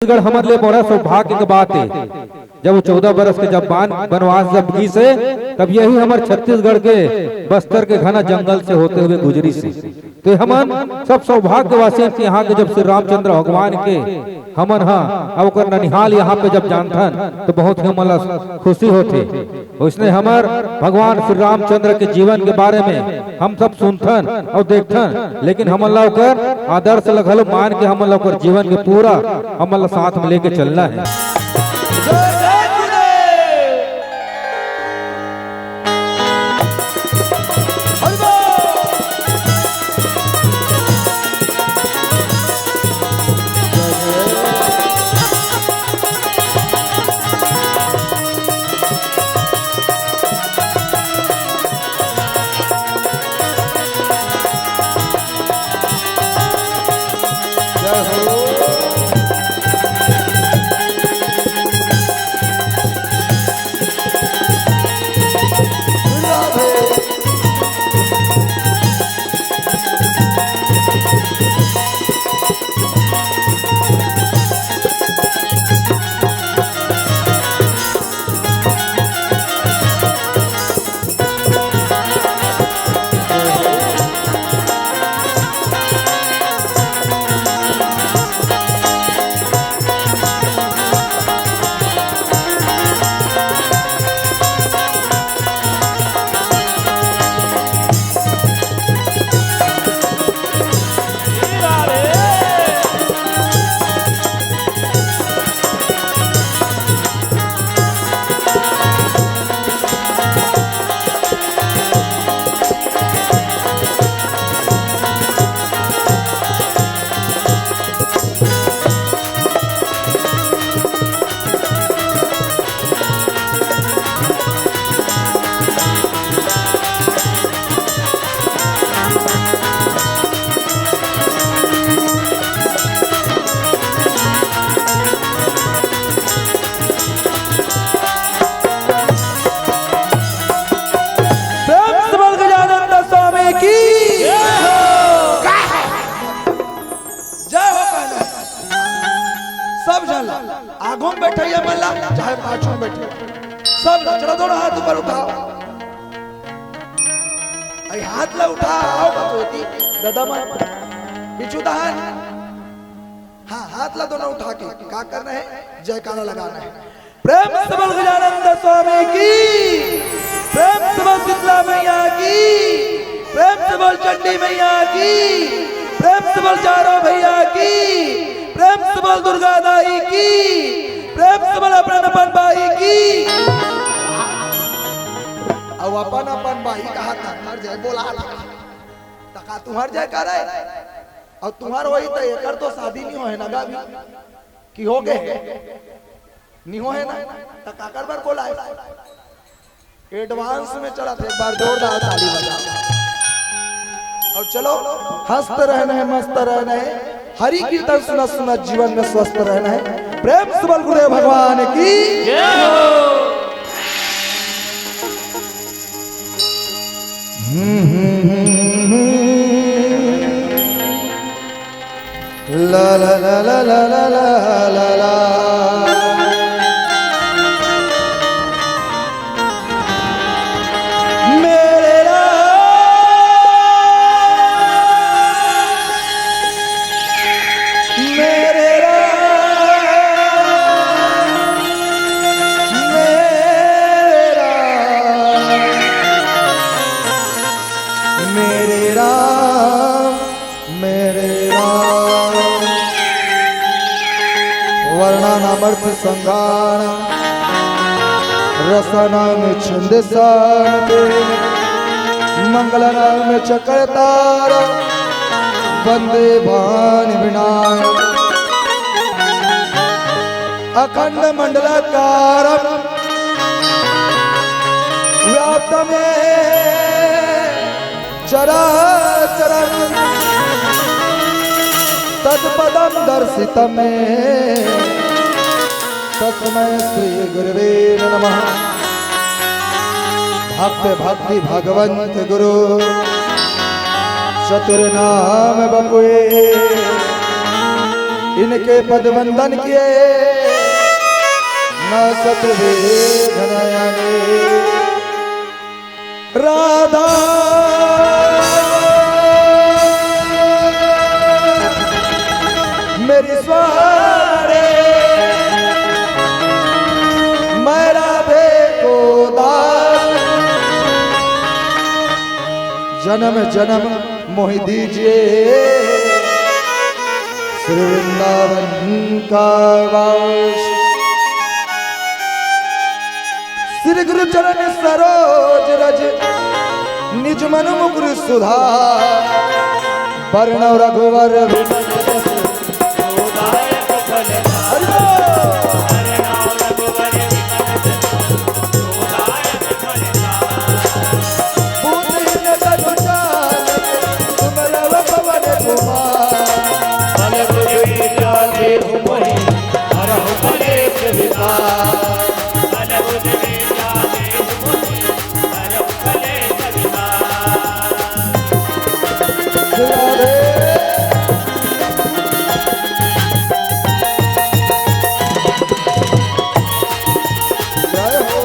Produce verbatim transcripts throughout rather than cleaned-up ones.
छत्तीसगढ़ हमर ले बड़ा सौभाग्य के बात हे। जब वो चौदह बरस के जब बान-, बनवास जब गिस हे, तब यही हमर छत्तीसगढ़ के बस्तर के घना जंगल से होते हुए गुजरिस हे। तो हमन सब सौभाग्यवासी हन कि यहाँ के जब श्री रामचंद्र भगवान के हमन ह अब ओकर ननिहाल यहाँ पे जब जानथन, तो बहुत ही हमन ला खुशी होथे। ओइसने हमर भगवान श्री रामचंद्र के जीवन के बारे में हम सब सुनथन अउ देखथन, लेकिन हमन ला ओकर आदर्श ला घलो मान के हमन ला ओकर जीवन के पूरा हमन ला साथ में लेके चलना हे। प्रेम से बोल गजानंद स्वामी की जय हो। सब झन ला, आगू में बैठे ये मन ला, चाहे पाछू में बैठे, सब ला, चलो दोनों हाथ ऊपर उठाओ। अई हाथ ला उठा, आओ बसोती, दादा मन, बिच्छू दहन। हाँ, हाथ ला दोनों उठा के का करना हे? जयकारा लगाना हे। प्रेम से बोल गजानंद स्वामी की, प्रेम से बोल शीतला मैया की, प्रेम से बोल चंडी मैया की, प्रेम से बोल चारों भैया की, प्रेम से बोल दुर्गा दाई की, प्रेम से बोल अपन अपन बाई की। अब अपन अपन बाई कहा था, हर जय बोला था। त का तुम्हार जयकारा हे? अउ तुम्हार होही त एकर तो शादी नहीं होहे ना गा अभी, कि हो गे हे? नहीं होहे ना, त काकर बर बोलाए? Advance में चलत हे, एक बार जोरदार ताली बजाओ। अउ चलो, हंसत रहना हे, मस्त रहना हे, हरि कीर्तन सुनत सुनत जीवन में स्वस्थ रहना हे। प्रेम से बोल गुरुदेव भगवान की जय हो। ला ला ला ला ला ला ला ला। मेरे राम, मेरे राम, मेरे राम, मेरे राम, मेरे राम। वर्णानामर्थ संगाण, रसानाम छंद सारते, मंगलानाम चक्रतार, वंदे भान विनायक। अखंड मंडलाकारं व्याप्तं येन चराचरं तत्पदं दर्शितं येन तस्मै श्री गुरवे नमः। भक्त भक्ति भगवंत गुरु चतुर नाम बपुए। इनके पद वंदन किए, न सत वेदन आने। राधा मेरी स्वारे, मैं राधे को दास, जन्म जन्म मोहि दीजिए श्री वृंदावन का वास। श्री गुरु चरण सरोज रज, निज मन मुकुर सुधार। बरनउँ रघुबर विमल जसु। हरि बोल। बूंद ही न तनु जान, तुम लव पवन कुमार। बल बुद्धि विद्या देहु मोहि, हरहु कलेश विकार। बल बुद्धि विद्या देहु मोहि, हरहु कलेश विकार। राधे। जय हो।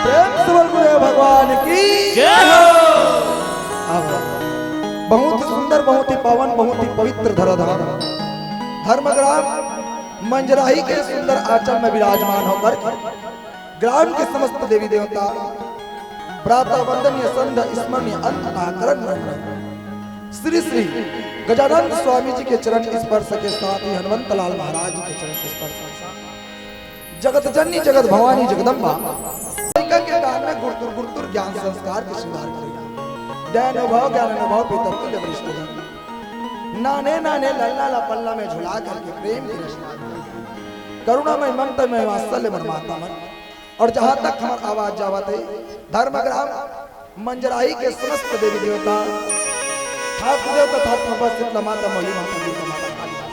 प्रेम से बोल गुरुदेव भगवान की जय हो। अब बहुत ही सुंदर, बहुत ही पावन, बहुत ही पवित्र धराधाम धर्मग्राम मंजराही के सुंदर आंचल में विराजमान होकर ग्राम के समस्त देवी देवता, प्रातः वंदनीय, संध्या स्मरणीय, अंत आकरण श्री श्री गजानंद स्वामी जी के चरण स्पर्श के साथ ही हनुमंत लाल महाराज जी के चरण स्पर्श के साथ जगत जननी जगत भवानी जगदम्बा लइका के कान में गुरतुर गुरतुर ज्ञान संस्कार के सुधार करी। दयानुभव ज्ञानानुभव पितर तुल्य वरिष्ठ जन। नाने नाने ललना ला पलना में झुला करके प्रेम की रस करुणामय ममतामय वात्सल्य मन माता मन। और जहाँ तक हमर आवाज जावत हे, धर्मग्राम मंजराही के समस्त देवी देवता, ठाकुर देव तथा तपस्या शीतला माता, मोहिनी माता, दुर्गा माता, काली माता,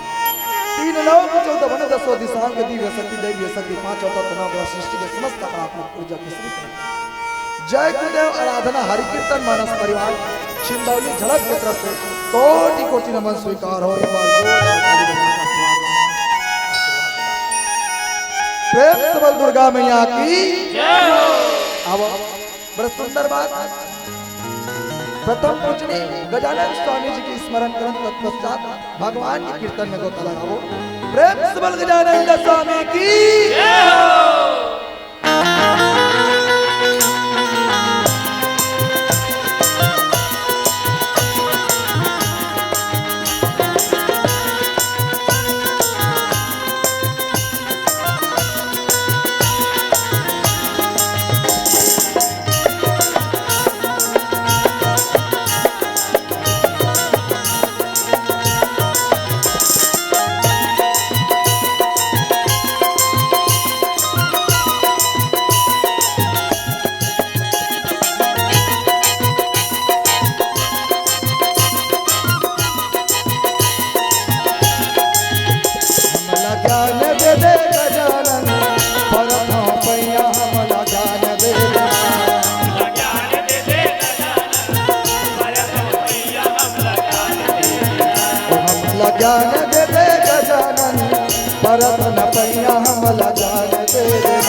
तीन लोक चौदह वन दसों दिशाओं के दिव्य शक्ति, दैवीय शक्ति, पांचों तत्व नवग्रह सृष्टि के समस्त कलात्मक ऊर्जा के श्री जय गुरुदेव आराधना हरि कीर्तन मानस परिवार छिंदौली झड़प के तरफ से कोटि कोटि नमन स्वीकार हो। एक बार जोरदार ताली बजाकर स्वागत। प्रेम से बोल दुर्गा मैया की जय हो। अब बड़ा सुंदर बात, प्रथम पूजनीय गजानन स्वामी जी के स्मरण करन तत्पश्चात भगवान के कीर्तन में गोता लगावो। प्रेम से बोल गजानन स्वामी की जय हो। हमला ज्ञान दे दे गजानन, परत हँव पैया हमला ज्ञान दे दे। ओ हमला ज्ञान दे दे गजानन, परत न पैया हमला ज्ञान दे देना।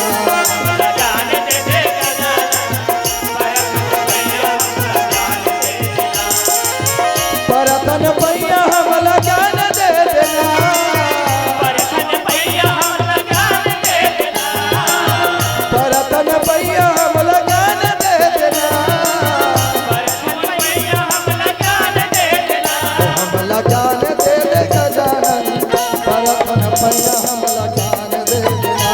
परत न पैया हमला ज्ञान दे देना। परत न पैया हमला ज्ञान दे देना। ओ हमला ज्ञान दे दे गजानन, परत न पैया हमला ज्ञान दे देना।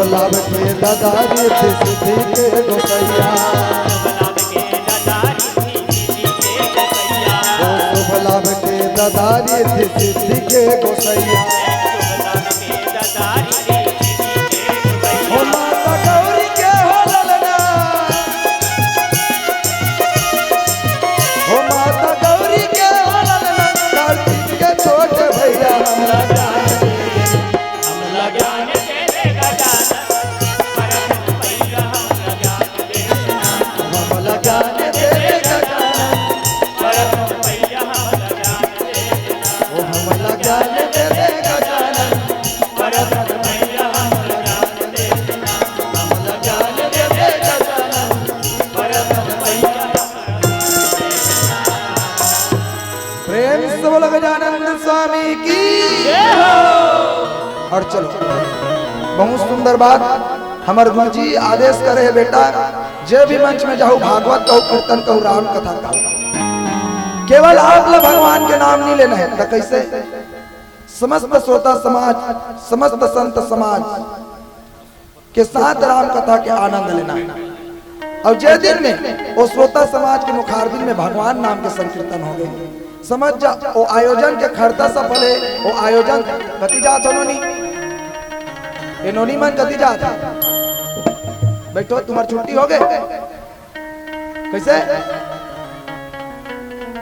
लाभ के दाता रिद्धि सिद्धि के गोसैया। ओ शुभ लाभ के दाता रिद्धि सिद्धि के गोसैया। ओ माता गौरी के हो ललना। ओ माता गौरी के हो ललना। कार्तिक के छोट भैया हमरा जान दे। हमला ज्ञान दे दे गजानन। ओ हमला ज्ञान दे दे गजानन। हमला ज्ञान दे दे गजानन। प्रेम से बोलो गजानंद स्वामी की। और चलो, बहुत सुंदर बात। हमर गुरुजी आदेश करे हे, बेटा, जे भी मंच में जाहू, भागवत कहू, कीर्तन कहू, राम कथा कहू, केवल आप ला भगवान के नाम नहीं लेना है। तो कैसे? समस्त श्रोता समाज, समस्त संत समाज के साथ राम कथा के आनंद लेना है। और जे दिन में वो श्रोता समाज के मुखारबिंद में भगवान नाम के संकीर्तन हो गए, समझ जा, वो आयोजन के खर्चा सफल है। वो आयोजन कति जात हो नोनी? ए नोनी मन कति जात हो? बैठो, तुम्हार छुट्टी हो गए। कैसे?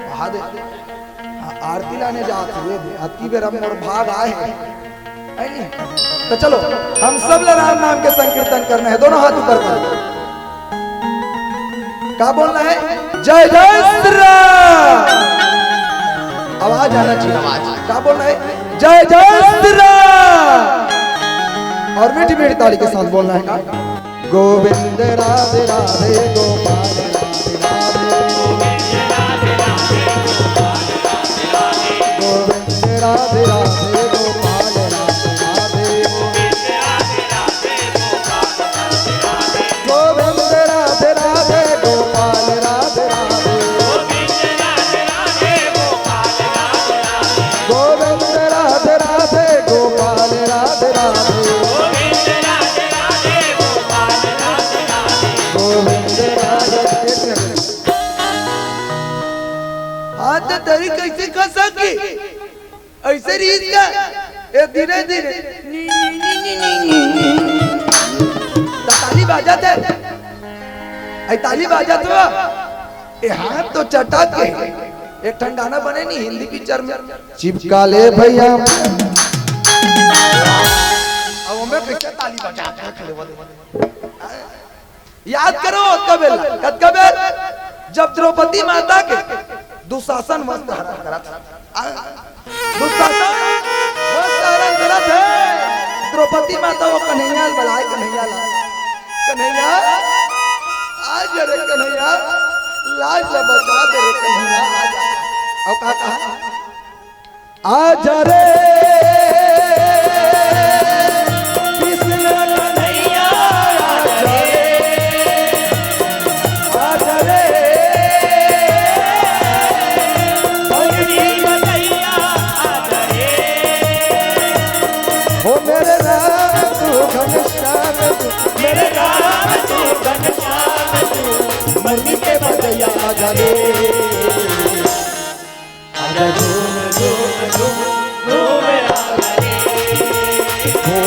वहां दे। हाँ, आरती लाने जात हुए भी, अतकी बेर हम मोर भाग आए हैं। है नहीं? तो चलो, हम सब ला राम नाम के संकीर्तन करना है। दोनों हाथ ऊपर कर। का बोलना है? जय जय श्री राम। आवाज आना चाहिए, आवाज। का बोलना है? जय जय श्री राम। और मीठी मीठी ताली के साथ बोलना है का? गोविंद राधे राधे, गोपाल राधे राधे। गोविंद राधे राधे, गोपाल राधे राधे। गोविंद राधे राधे, गोपाल राधे राधे। गोविंद राधे राधे, गोपाल राधे राधे। गोविंद राधे। हाँ, तो तरी कैसे खसकी? ऐसे रीत का? ए, धीरे धीरे। नी, नी, नी। तो ताली बाजत है। ऐ ताली बाजत हो। ए, हाथ तो चटक के। एक ठन गाना बने नहीं हिंदी पिक्चर में। चिपका ले भैया। अब हमें कैसे ताली बजाते हैं, खड़े वाले। याद करो, कतका बेर, कतका बेर, जब द्रौपदी माता के दुशासन वस्त्र हरण करत, आ, दुशासन वस्त्र हरण करत हे, द्रौपदी माता वो कन्हैया ला बलाए, कन्हैया ला, कन्हैया, आ जा रे कन्हैया, लाज ला बचा दे रे कन्हैया, आ जा। अब का कहा? आजा रे कृष्ण कन्हैया, आजा रे, आजा रे। हो मेरे राम तू घनश्याम तू, मेरे राम तू घनश्याम तू, मरनी के बजैया आजा रे। आजा झूम, झूम, झूम, झूम, आजा रे। हो।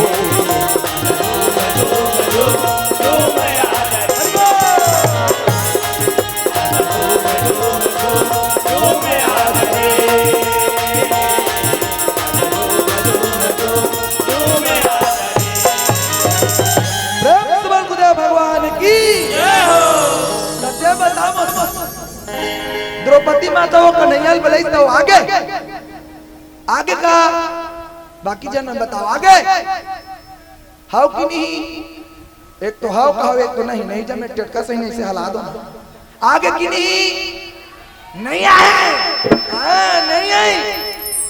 प्रेम से बोल गुरुदेव भगवान की। जय हो। सत्य बता मत। द्रौपदी माता वो कन्हैया ल बलाइस त वो आगे, आगे का? बाकी जन मन बताओ, आगे? हाव कि नहीं? एक तो हाव कहाव, एक तो नहीं। नहीं, जब मैं टटका सही नहीं से हला दो ना। आगे कि नहीं? नहीं आए। हाँ, नहीं आए।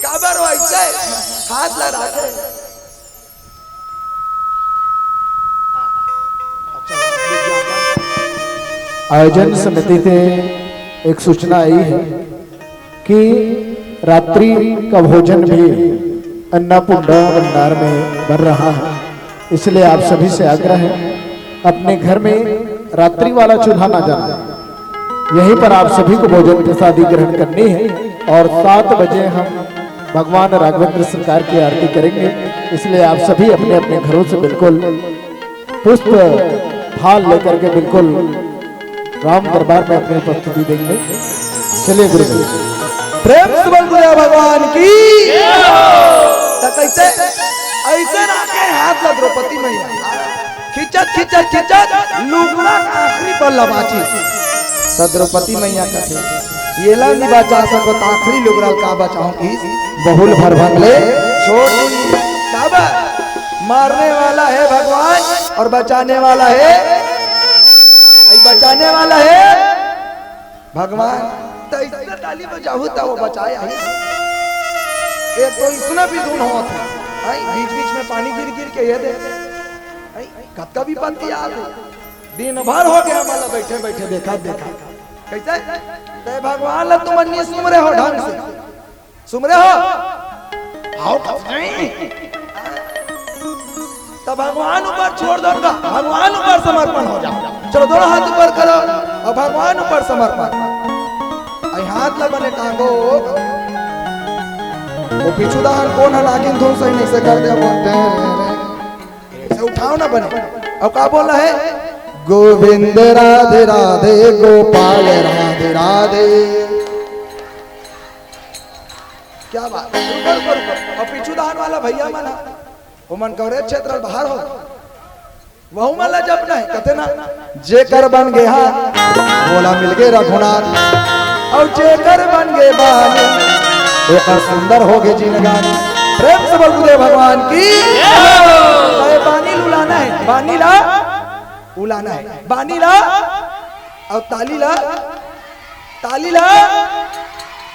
काबर हो ऐसे? हाथ ला रखे। आयोजन समिति से एक सूचना आई है कि रात्रि का भोजन भी अन्नपूर्णा भंडार में बन रहा है। इसलिए आप सभी से आग्रह है, अपने घर में रात्रि वाला चूल्हा ना जलाएं। यहीं पर आप सभी को भोजन प्रसादी ग्रहण करनी है और सात बजे हम भगवान राघवेंद्र सरकार की आरती करेंगे। इसलिए आप सभी अपने अपने घरों से बिल्कुल पुष्प फाल लेकर के बिल्कुल राम दरबार में अपनी उपस्थिति देंगे। चलिए गुरुदेव। प्रेम से बोल गुरुदेव भगवान की। तो कैसे ऐसे रखे हाथ ला द्रौपदी मैया, खिंचत खिंचत खिंचत लुगड़ा का आखिरी पल्ला बाची। तो द्रौपदी मैया कथे, ये ला नहीं बचा सको तो आखिरी लुगड़ा का बचाऊं की बहुल भर भंग ले छोड़ दी। तब मारने वाला है भगवान और बचाने वाला है, बचाने वाला है भगवान। तो इससे ताली बजाहू तो वो बचाए आई। एक तो इसने भी धुन होत है, आई बीच बीच में पानी गिर गिर के ये दे, आई कतका विपत्ति आ गई। दिन भर हो गया मतलब बैठे बैठे देखा देखा। कैसे? ते भगवान ला तुम अन्य सुमरे हो ढंग से। सुमरे हो? आओ कब नहीं? तब भगवान ऊपर छोड़ दो उनका, भगवान ऊपर समर्पण हो जाओ। चलो दोनों हाथ ऊपर करो और भगवान ऊपर समर्पण। आई हाथ ला बने टांगो। वो पीछू दाहन कौन है, नागिन धुन सही नहीं से कर दे वो। टे, रे, रे। से उठाओ ना बने। अब का बोलना है? गोविंद राधे राधे, गोपाल राधे राधे। क्या बात है? रुको, रुको, रुको। और पीछू दाहन वाला भैया मन है, वो मन कवरेज क्षेत्र बाहर हो, वहू मन ला जपना है, कथे ना, जेकर बन गे हा, बोला मिल गे रघुनाथ, और जेकर बन गे बानी, ओकर सुंदर हो गे जिनगानी। प्रेम से बोल गुरुदेव भगवान की। तो ये बानी ला उलाना है, बानी ला उलाना है, बानी ला और ताली ला, ताली ला,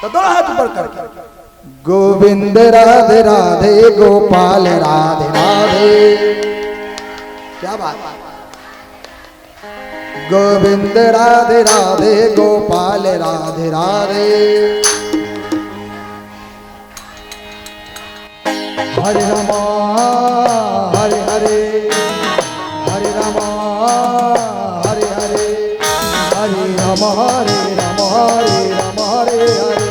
तो दोनों हाथ ऊपर करके। गोविंद राधे राधे, गोपाल राधे राधे। क्या बात है? गोविंद राधे राधे, गोपाल राधे राधे। हरे रामा, हरे हरे, हरे रामा, हरे हरे, हरे रामा, हरे रामा, हरे रामा, हरे हरे।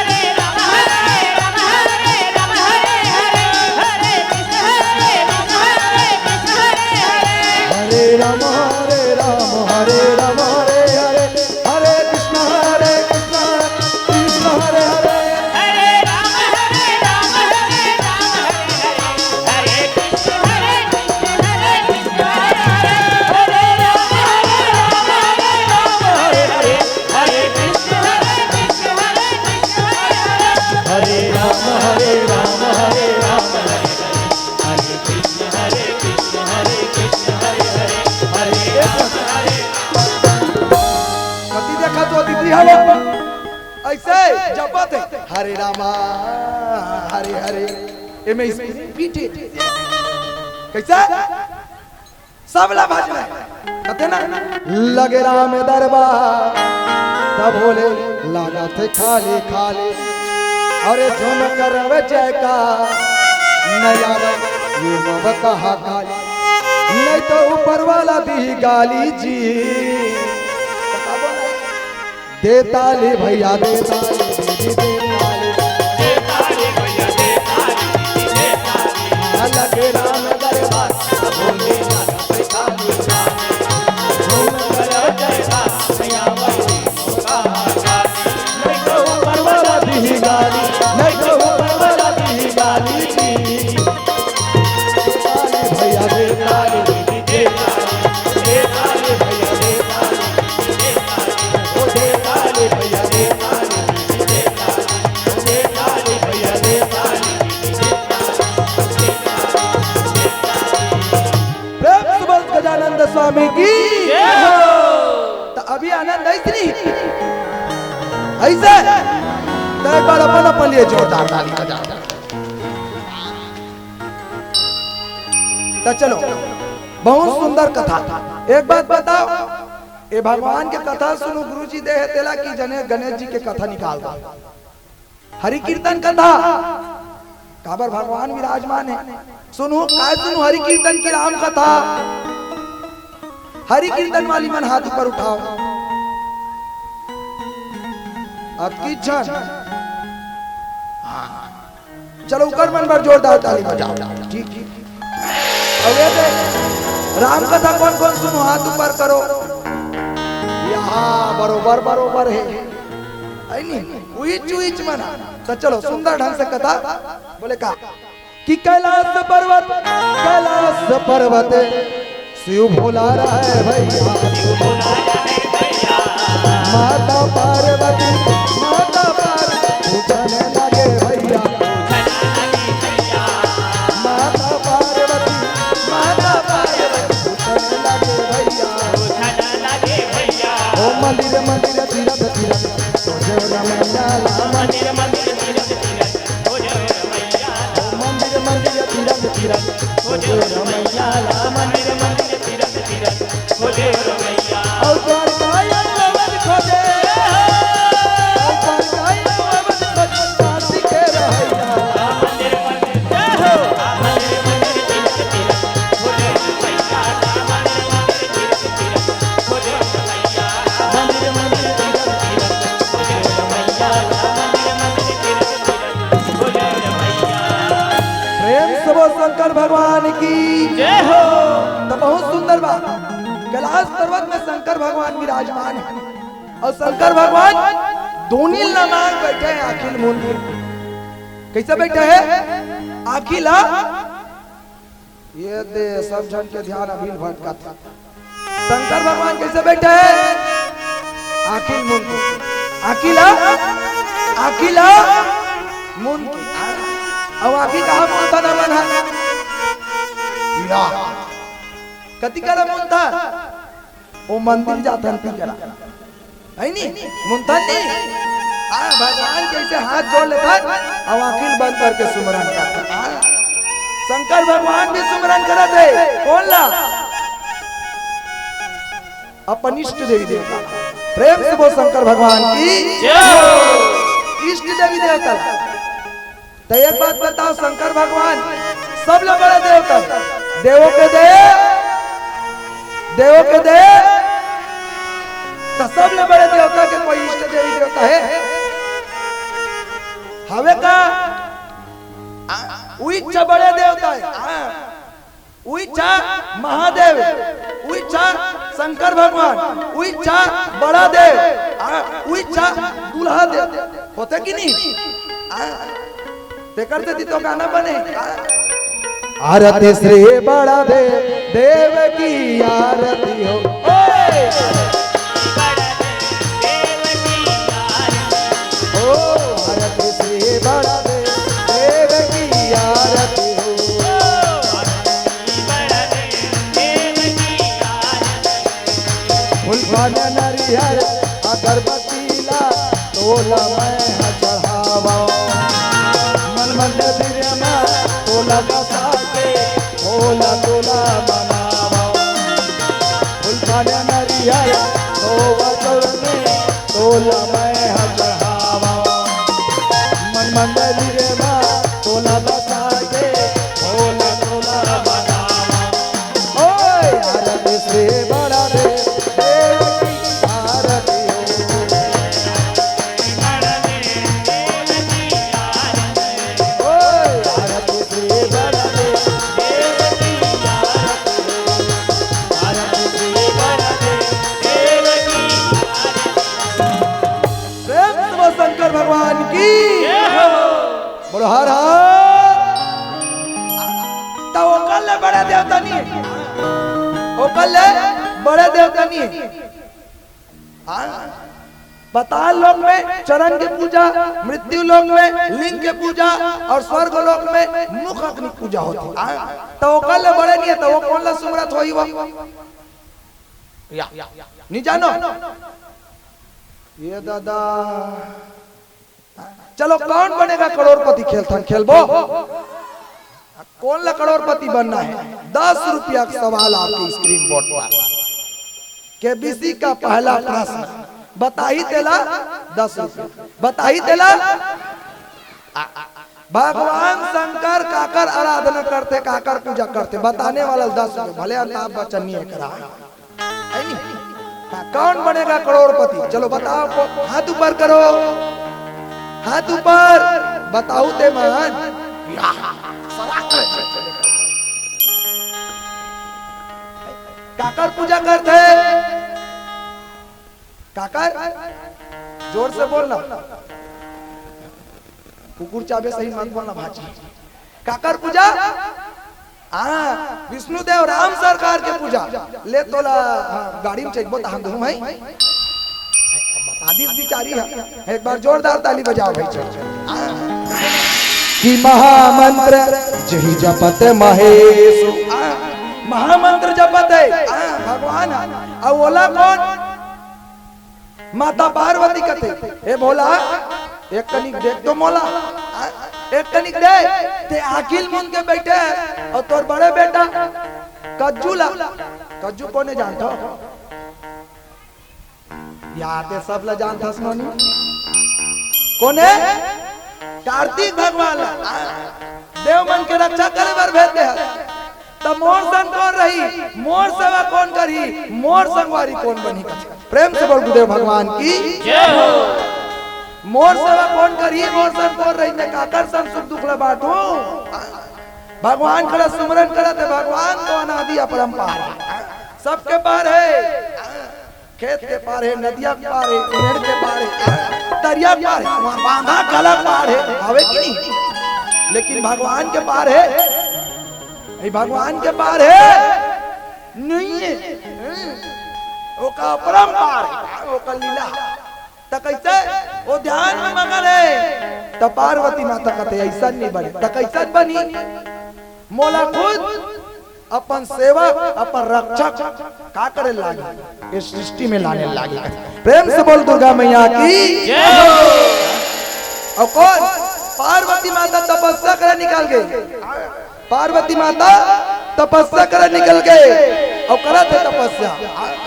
हरे राम हरे राम हरे राम हरे हरे, हरे कृष्ण हरे कृष्ण हरे कृष्ण हरे हरे। हरे राम हरे राम हरे राम हरे हरे, हरे कृष्ण हरे कृष्ण कृष्ण हरे हरे। हरे राम हरे राम हरे राम हरे हरे, हरे कृष्ण हरे कृष्ण हरे कृष्ण हरे हरे। हरे राम हरे राम हरे राम हरे हरे, हरे कृष्ण हरे कृष्ण हरे कृष्ण हरे हरे। हरे राम हरे राम हरे राम हरे हरे, हरे कृष्ण हरे कृष्ण हरे कृष्ण हरे हरे, हरे राम हरे। कति देखा तो दीदी हवे, ऐसे जपत है, हरे रामा, हरे हरे, एमे स्पीड पीटे। कैसा? सबला भजना है। कथे ना, लगे राम दरबार, तब बोले, लागत है खाली खाली। अरे झूम करवे जयकार, नहीं यार, ये मब कहा खाली, नहीं तो ऊपर वाला दी गाली जी। तो का बोला? दे ताली भैया, दे ताली, दीदी दे ताली। दे ताली भैया, दे ताली, दीदी दे ताली। हाँ, लगे राम दरबार, भोले बाबा पे ताली ताली। झूम कर जय राम मैया वही मौका। नहीं तो ऊपर वाला दी गाली, नहीं तो ऊपर वाला दी गाली। दे ताली भैया, दे ताली, दीदी दे ताली। दे ताली भैया, दे ताली, दीदी दे ताली। ओ दे ताली भैया, दे ताली, दीदी दे ताली। ओ दे ताली भैया, दे ताली, दीदी दे ताली। प्रेम से बोल गजानंद स्वामी की। जय हो। तो अभी आनंद आई कि नहीं? ऐसे? तो एक बार अपन, अपन लिए जोरदार ताली बजाओ। तो चलो, बहुत सुंदर कथा। एक बात बताओ, ये भगवान के कथा सुनो, गुरु जी दे है तेला की जने गणेश जी के कथा निकाल दो। हरि कीर्तन कथा, काबर भगवान विराजमान हे। सुनहू, काय सुनहू, हरि कीर्तन की राम कथा। हरि कीर्तन वाली मन हाथ ऊपर उठाव। अतकी झन। हाँ। चलो, उकर मन बर जोरदार ताली बजाव। ठीक, ठीक। अउ ये दे, राम कथा कोन कोन सुनहू, हाथ ऊपर करो। यहाँ बरोबर, बरोबर हे। है नी? उहिच, उहिच मन। त चलो, सुंदर ढंग से कथा। बोले का? कि कैलाश पर्वत, कैलाश पर्वत, शिव भोला रहे भैया। माता पार्वती, माता पार्वती पूछने लगे भैया। माता पार्वती, माता पार्वती पूछने लगे भैया। ओ मंदिर मंदिर, तीरथ तीरथ, तो जो रमैया ला। मंदिर मंदिर, तीरथ तीरथ, तो जो रमैया। ओ मंदिर मंदिर, तीरथ तीरथ, तो जो रमैया ला। मंदिर मंदिर, तीरथ तीरथ, तो जो रमैया। और द्वारका आयो अवध खोजे, और द्वारका आयो अवध खोजे, काशी के रहैया। मंदिर मंदिर, जय हो। प्रेम से बोल शंकर भगवान की जय हो। तो बहुत सुंदर बात, कैलाश पर्वत में शंकर भगवान विराजमान हे। अउ शंकर भगवान दोनी ल मांग बइठे हे, आँखी ल मूंद के। कइसे बइठे हे? आँखी ल, ये दे, सब झन के ध्यान अभी ल भटकत हे। शंकर भगवान कइसे बइठे हे? आँखी ल मूंद के। आँखी ल, आँखी ल मूंद के। अउ आँखी कहाँ मूंदथन हमन ह? या। कति करा मूंदथन? ओ मंदिर जाथन ती करा। है नी? मूंदथन नी? हाँ, भगवान कइसे हाथ जोड़ लेथन, अउ आँखी ल बंद करके सुमरन करथन। हाँ। शंकर भगवान भी सुमरन करत हे। कोन ला? अपन इष्ट देवी देवता। प्रेम से बोल शंकर भगवान की जय हो। इष्ट देवी देवता। त एक बात बताव, शंकर भगवान सबले बड़े देवता हे, देवों के देव, देवों के देव, त सबले बड़े देवता के कोई इष्ट देवी देवता हे? हवे का? आ, उहिच बड़े देवता हे। आ, उहिच महादेव, उहिच शंकर भगवान, उहिच बड़ा देव, आ, उहिच दूल्हा देव। होथे कि नहीं? आ, तेकर सेती तो गाना बने। आ। आरती श्री बड़ा देव, देव की आरती हो। ओए! ओ, आरती श्री बड़ा देव, देव की आरती हो। फूल पान नरियर अगरबत्ती ला तोला मैं ह चढ़ावा। मन मंदिर मा तोला बसा के तोला तोला मनावा। फूल पान नरियर तोवा चरण में तोला मैं ह चढ़ावा। मन मंदिर मा तोला बसा के तोला तोला मनावा। ओए, आरती श्री बड़ा देव, देव की आरती हो। ओए, आरती श्री बड़ा देव, देव की आरती हो। आरती श्री बड़ा देव, देव की आरती। प्रेम से बोल शंकर भगवान की। जय हो। बोलो हर हर। त ओकर ले बड़े देवता नहीं हे, ओकर ले बड़े देवता नहीं हे। हाँ? पाताल लोक में चरण के पूजा, मृत्यु लोक में लिंग के पूजा अउ स्वर्ग लोक में मुख अग्नि पूजा होथे। हाँ? त ओकर ले बड़े नहीं हे, त ओ कोन ला सुमरत होही वो? या, नहीं जानो? ये दादा। चलो, कौन बनेगा करोड़पति? खेलथन, खेलबो? कोन ला करोड़पति बनना हे? दस रुपया के सवाल आपके screen board पर। केबीसी का पहला प्रश्न, बताही तेला दस रुपया, बताही तेला। आ, आ, आ, भगवान शंकर काकर आराधना करथे, काकर पूजा करथे, बताने वाला दस रुपये, भले अमिताभ बच्चन नहीं है करा। है नहीं? हाँ, कौन बनेगा करोड़पति? चलो बताओ, को-, हाथ ऊपर करो, हाथ ऊपर, बताओ ते मान। या, सलाह करे। काकर पूजा करथे? काकर? जोर से बोलना। कुकुर चाबे सही मत बोलना भाजी। काकर पूजा? हाँ, विष्णुदेव राम सरकार के पूजा। ले तोला, हाँ, गाड़ी में चढ़बो त हम घूम है। बता दीस बिचारी है। एक बार जोरदार ताली बजाओ भाई, चल। हाँ। कि महामंत्र जही जपत महेश। हाँ, महामंत्र जपत है। हाँ, भगवान है। अउ ओला कौन? माता पार्वती कथे, "हे भोला, एक कनिक देख तो मोला, आ, एक कनिक दे।" ते आखिल मुन के बैठे अउ तोर बड़े बेटा कज्जू ला, कज्जू कोने जानथो? या ते सब ला जानथस नोनी। कोने? कार्तिक भगवान ला। आ, देव मन के रक्षा करे बर भेज दे हस। त मोर संग कौन रही, मोर सेवा कौन करही, मोर संगवारी कौन बनही? प्रेम से बोल गुरुदेव भगवान की। जय हो। मोर सेवा कौन करही, मोर संग कौन रही, मैं काकर संग सुख दुख ला बांटूं? भगवान खड़ा सुमरन करत हे, भगवान तो अनादि अपरंपार हे, सबके पार हे। खेत के पार हे, नदिया के पार हे, पेड़ के पार हे, तरिया के पार हे, बांधा कला के पार हे, हवे कि नहीं? लेकिन भगवान के पार हे, ई भगवान के पार हे, नहीं हे। ओका अपरंपार हे, ओका लीला। त कैसे? ओ ध्यान में मगन हे। त पार्वती माता कथे, "ऐसा नहीं बने।" त कैसन बनी? मोला खुद अपन सेवक, अपन रक्षक का करे लागे? ये सृष्टि में लाने लागे। प्रेम से बोल दुर्गा मैया की। जय हो। अउ कौन? पार्वती माता तपस्या करे निकल गे। पार्वती माता तपस्या करे निकल गे। अउ करत हे तपस्या।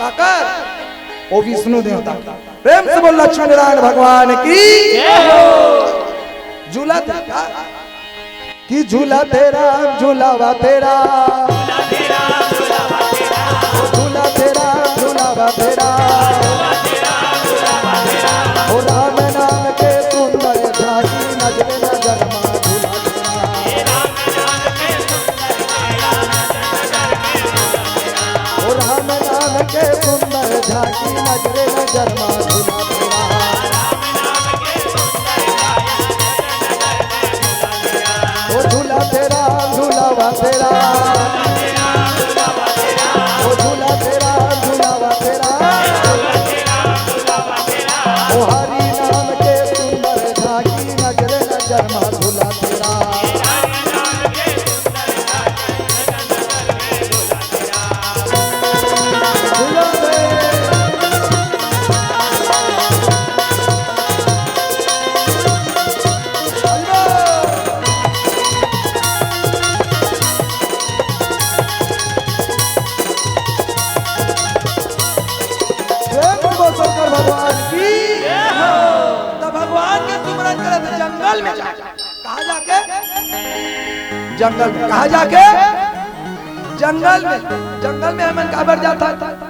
काकर? ओ विष्णु देवता। प्रेम से बोल लक्ष्मी नारायण भगवान की। जय हो। झूला थे का? कि झूला थे राम, झूलावा थे राम। झूला थे राम, झूलावा थे राम। ओ राम नाम के सुंदर झांकी नजरे नजर मा झूला थे राम। ओ राम नाम के सुंदर झांकी नजरे नजर मा झूला थे राम। ओ झूला थे राम, झूलावा थे राम। ओ झूला थे राम, झूलावा थे राम। ओ हरि नाम के सुंदर झांकी नजरे नजर मा झूला थे राम। प्रेम से बोल शंकर भगवान की। तो भगवान के सुमरन करे थे जंगल में जाके। कहाँ जाके? जंगल में। कहाँ जाके? जंगल में। जंगल में हमन काबर जाथन?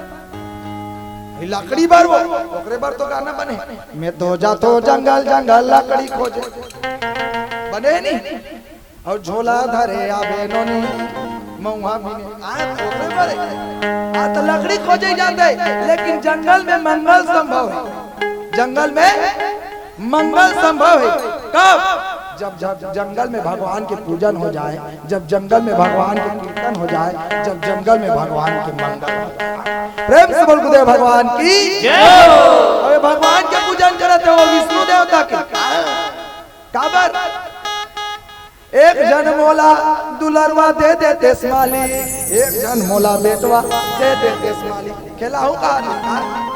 लकड़ी बर वो, ओकरे बर तो गाना बने। मैं तो जाथों जंगल, जंगल लकड़ी खोजे। बने नहीं? अउ झोला धरे आबे नोनी, महुआ बिने। आ, ओकरे बर हे। आ, त लकड़ी खोजे जाथे, लेकिन जंगल में मंगल संभव हे। जंगल में मंगल संभव हे। कब? जब, जब जंगल में भगवान के पूजन हो जाए, जब जंगल में भगवान के कीर्तन हो जाए, जब जंगल में भगवान के मंगल हो जाए। प्रेम से बोल गुरुदेव भगवान की। जय हो। अबे भगवान के पूजन करत हे वो विष्णु देवता के। काबर? एक झन मोला दुलरवा दे देतेस मालिक, एक झन मोला बेटवा दे देतेस मालिक। खेलाहूं का नहीं?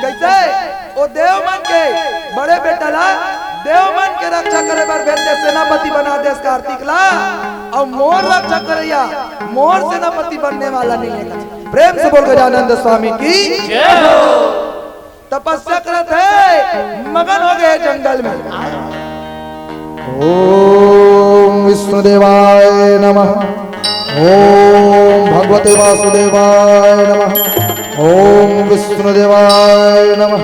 कैसे? ओ देव मन के बड़े बेटा ला देव मन के रक्षा करे बर भेज दे, सेनापति बना देस कार्तिक ला। अउ मोर रक्षा करैया, मोर सेनापति बनने वाला नहीं है। प्रेम से बोल गजानंद स्वामी की। जय हो। तपस्या करत हे, मगन हो गए जंगल में। ओम विष्णुदेवाय नमः। ओम भगवते वासुदेवाय नमः। ओम विष्णुदेवाय नमः।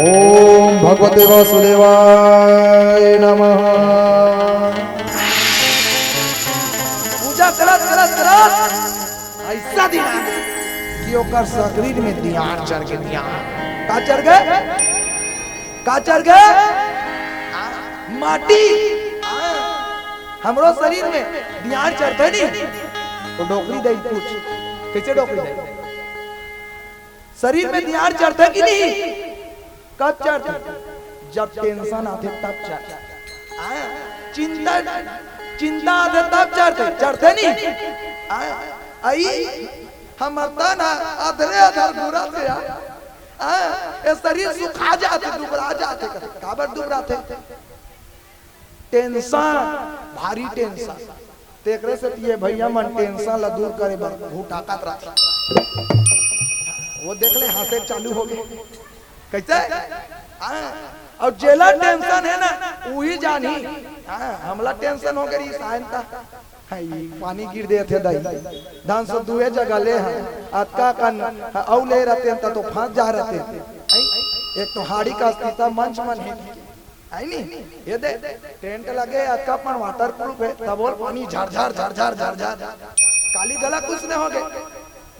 ओम भगवते वासुदेवाय नमः। पूजा करत करत करत ऐसा दिन आ गया कि ओकर शरीर में दियार चढ़ के दियार का चढ़ गए? का चढ़ गए? माटी। हमरो शरीर में दियार चढ़ते नहीं। तो डोकरी दई पूछ, कैसे डोकरी दई? शरीर में दियार चढ़ते कि नहीं? कब चढ़ते? जब टेंशन आते तब चढ़ते। आया? चिंता, चिंता आते तब चढ़ते, चढ़ते नहीं? आया? आई हमर तन ह अधरे अधर घुरत हे यार। आ, ए शरीर सुखा जाथे, दुबरा जाथे। काबर दुबराथे? टेंशन, भारी टेंशन। तेकरे से ये भैया मन टेंशन ला दूर करे बर भुटाकत रहे। वो देख ले, हंसे चालू हो गए। कैसे? हाँ, अउ जेला टेंशन हे ना, उही जानही। हाँ, हमला टेंशन हो गई सायंता। हाँ, ई पानी गिर देत हे दाई, धान से दुए जगह ले हन, अतका कन अउ ले रहते त तो फंस जा रहते। आई, एक तो हाड़ी का अस्तिता मंच मन हे, आई नी, ये दे, टेंट लगे, अतका पण वाटर प्रूफ हे, तबो ले पानी झरझर झरझर झरझर, काली गला कुछ नहीं हो गए।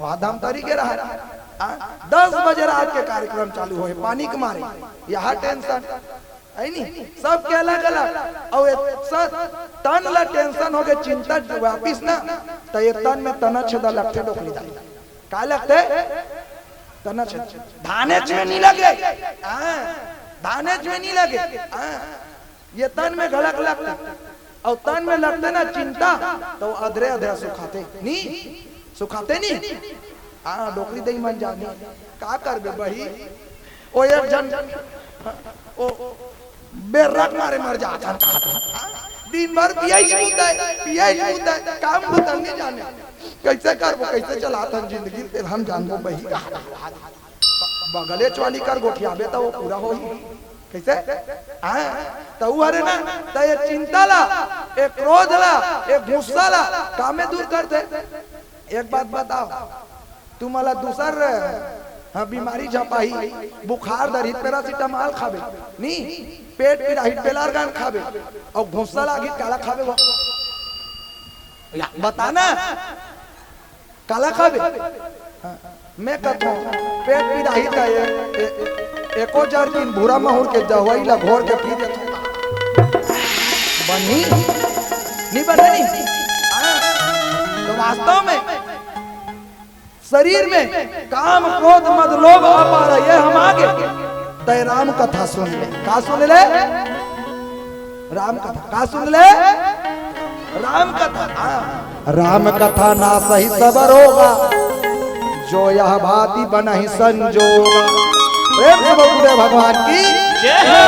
वहाँ धमतरी के रहा। आ, दस बजे रात के कार्यक्रम चालू होए, पानी के मारे, यहाँ टेंशन, है नी? सबके अलग अलग। अउ ये सब तन ला टेंशन हो गए, चिंता वापिस ना, तो ये तन में तना छेदा लगते डोकरी दाई। का लगते? तना छेदा। धानेच में नहीं लगे। हाँ, धानेच में नहीं लगे। हाँ, ये तन में घलक लगते। अउ तन में लगते ना चिंता, तो अधरे अधरे सुखाते। नी? सुखाते नी? हाँ, डोकरी दई मन जानी। का करबे बही? ओ एक झन, ओ, बेर्रक मारे मर जात हन, कहत हन। दिन भर पियाइच मुद्दा हे, पियाइच मुद्दा हे, काम बुता नहीं जाने। कैसे करबो, कैसे चलात हन जिंदगी, तेला हम जानबो बही। बगलेच वाली कर गोठियाबे त वो पूरा होही। कैसे? हाँ, त ऊ हरे ना, त ये चिंता ला, ये क्रोध ला, ये गुस्सा ला, कामे दूर कर दे। एक बात बताओ, तुमला दूसर, हाँ, बीमारी झपाही, बुखार धरही, पैरासिटामोल खाबे, नी, पेट पीरा ही, पेलारगान खाबे, अउ गुस्सा लागही, काला खाबे वो? या, बता ना, काला खाबे? हाँ, मैं कहता हूँ, पेट पीरा ही त ए, ए, एको जरकिन भूरा महुर के दवाई ला घोर के पी देथों। बनी? नहीं बने नी? हाँ, तो वास्तव में शरीर में काम, क्रोध, मद, लोभ आ पा रहा, ये हम आगे। तय राम कथा सुन ले। का सुन ले? राम कथा। का सुन ले? राम कथा। हाँ। राम कथा नासहि सब रोगा, जो यह भांति बनहि संजोगा। प्रेम से बोल गुरुदेव भगवान की। जय हो।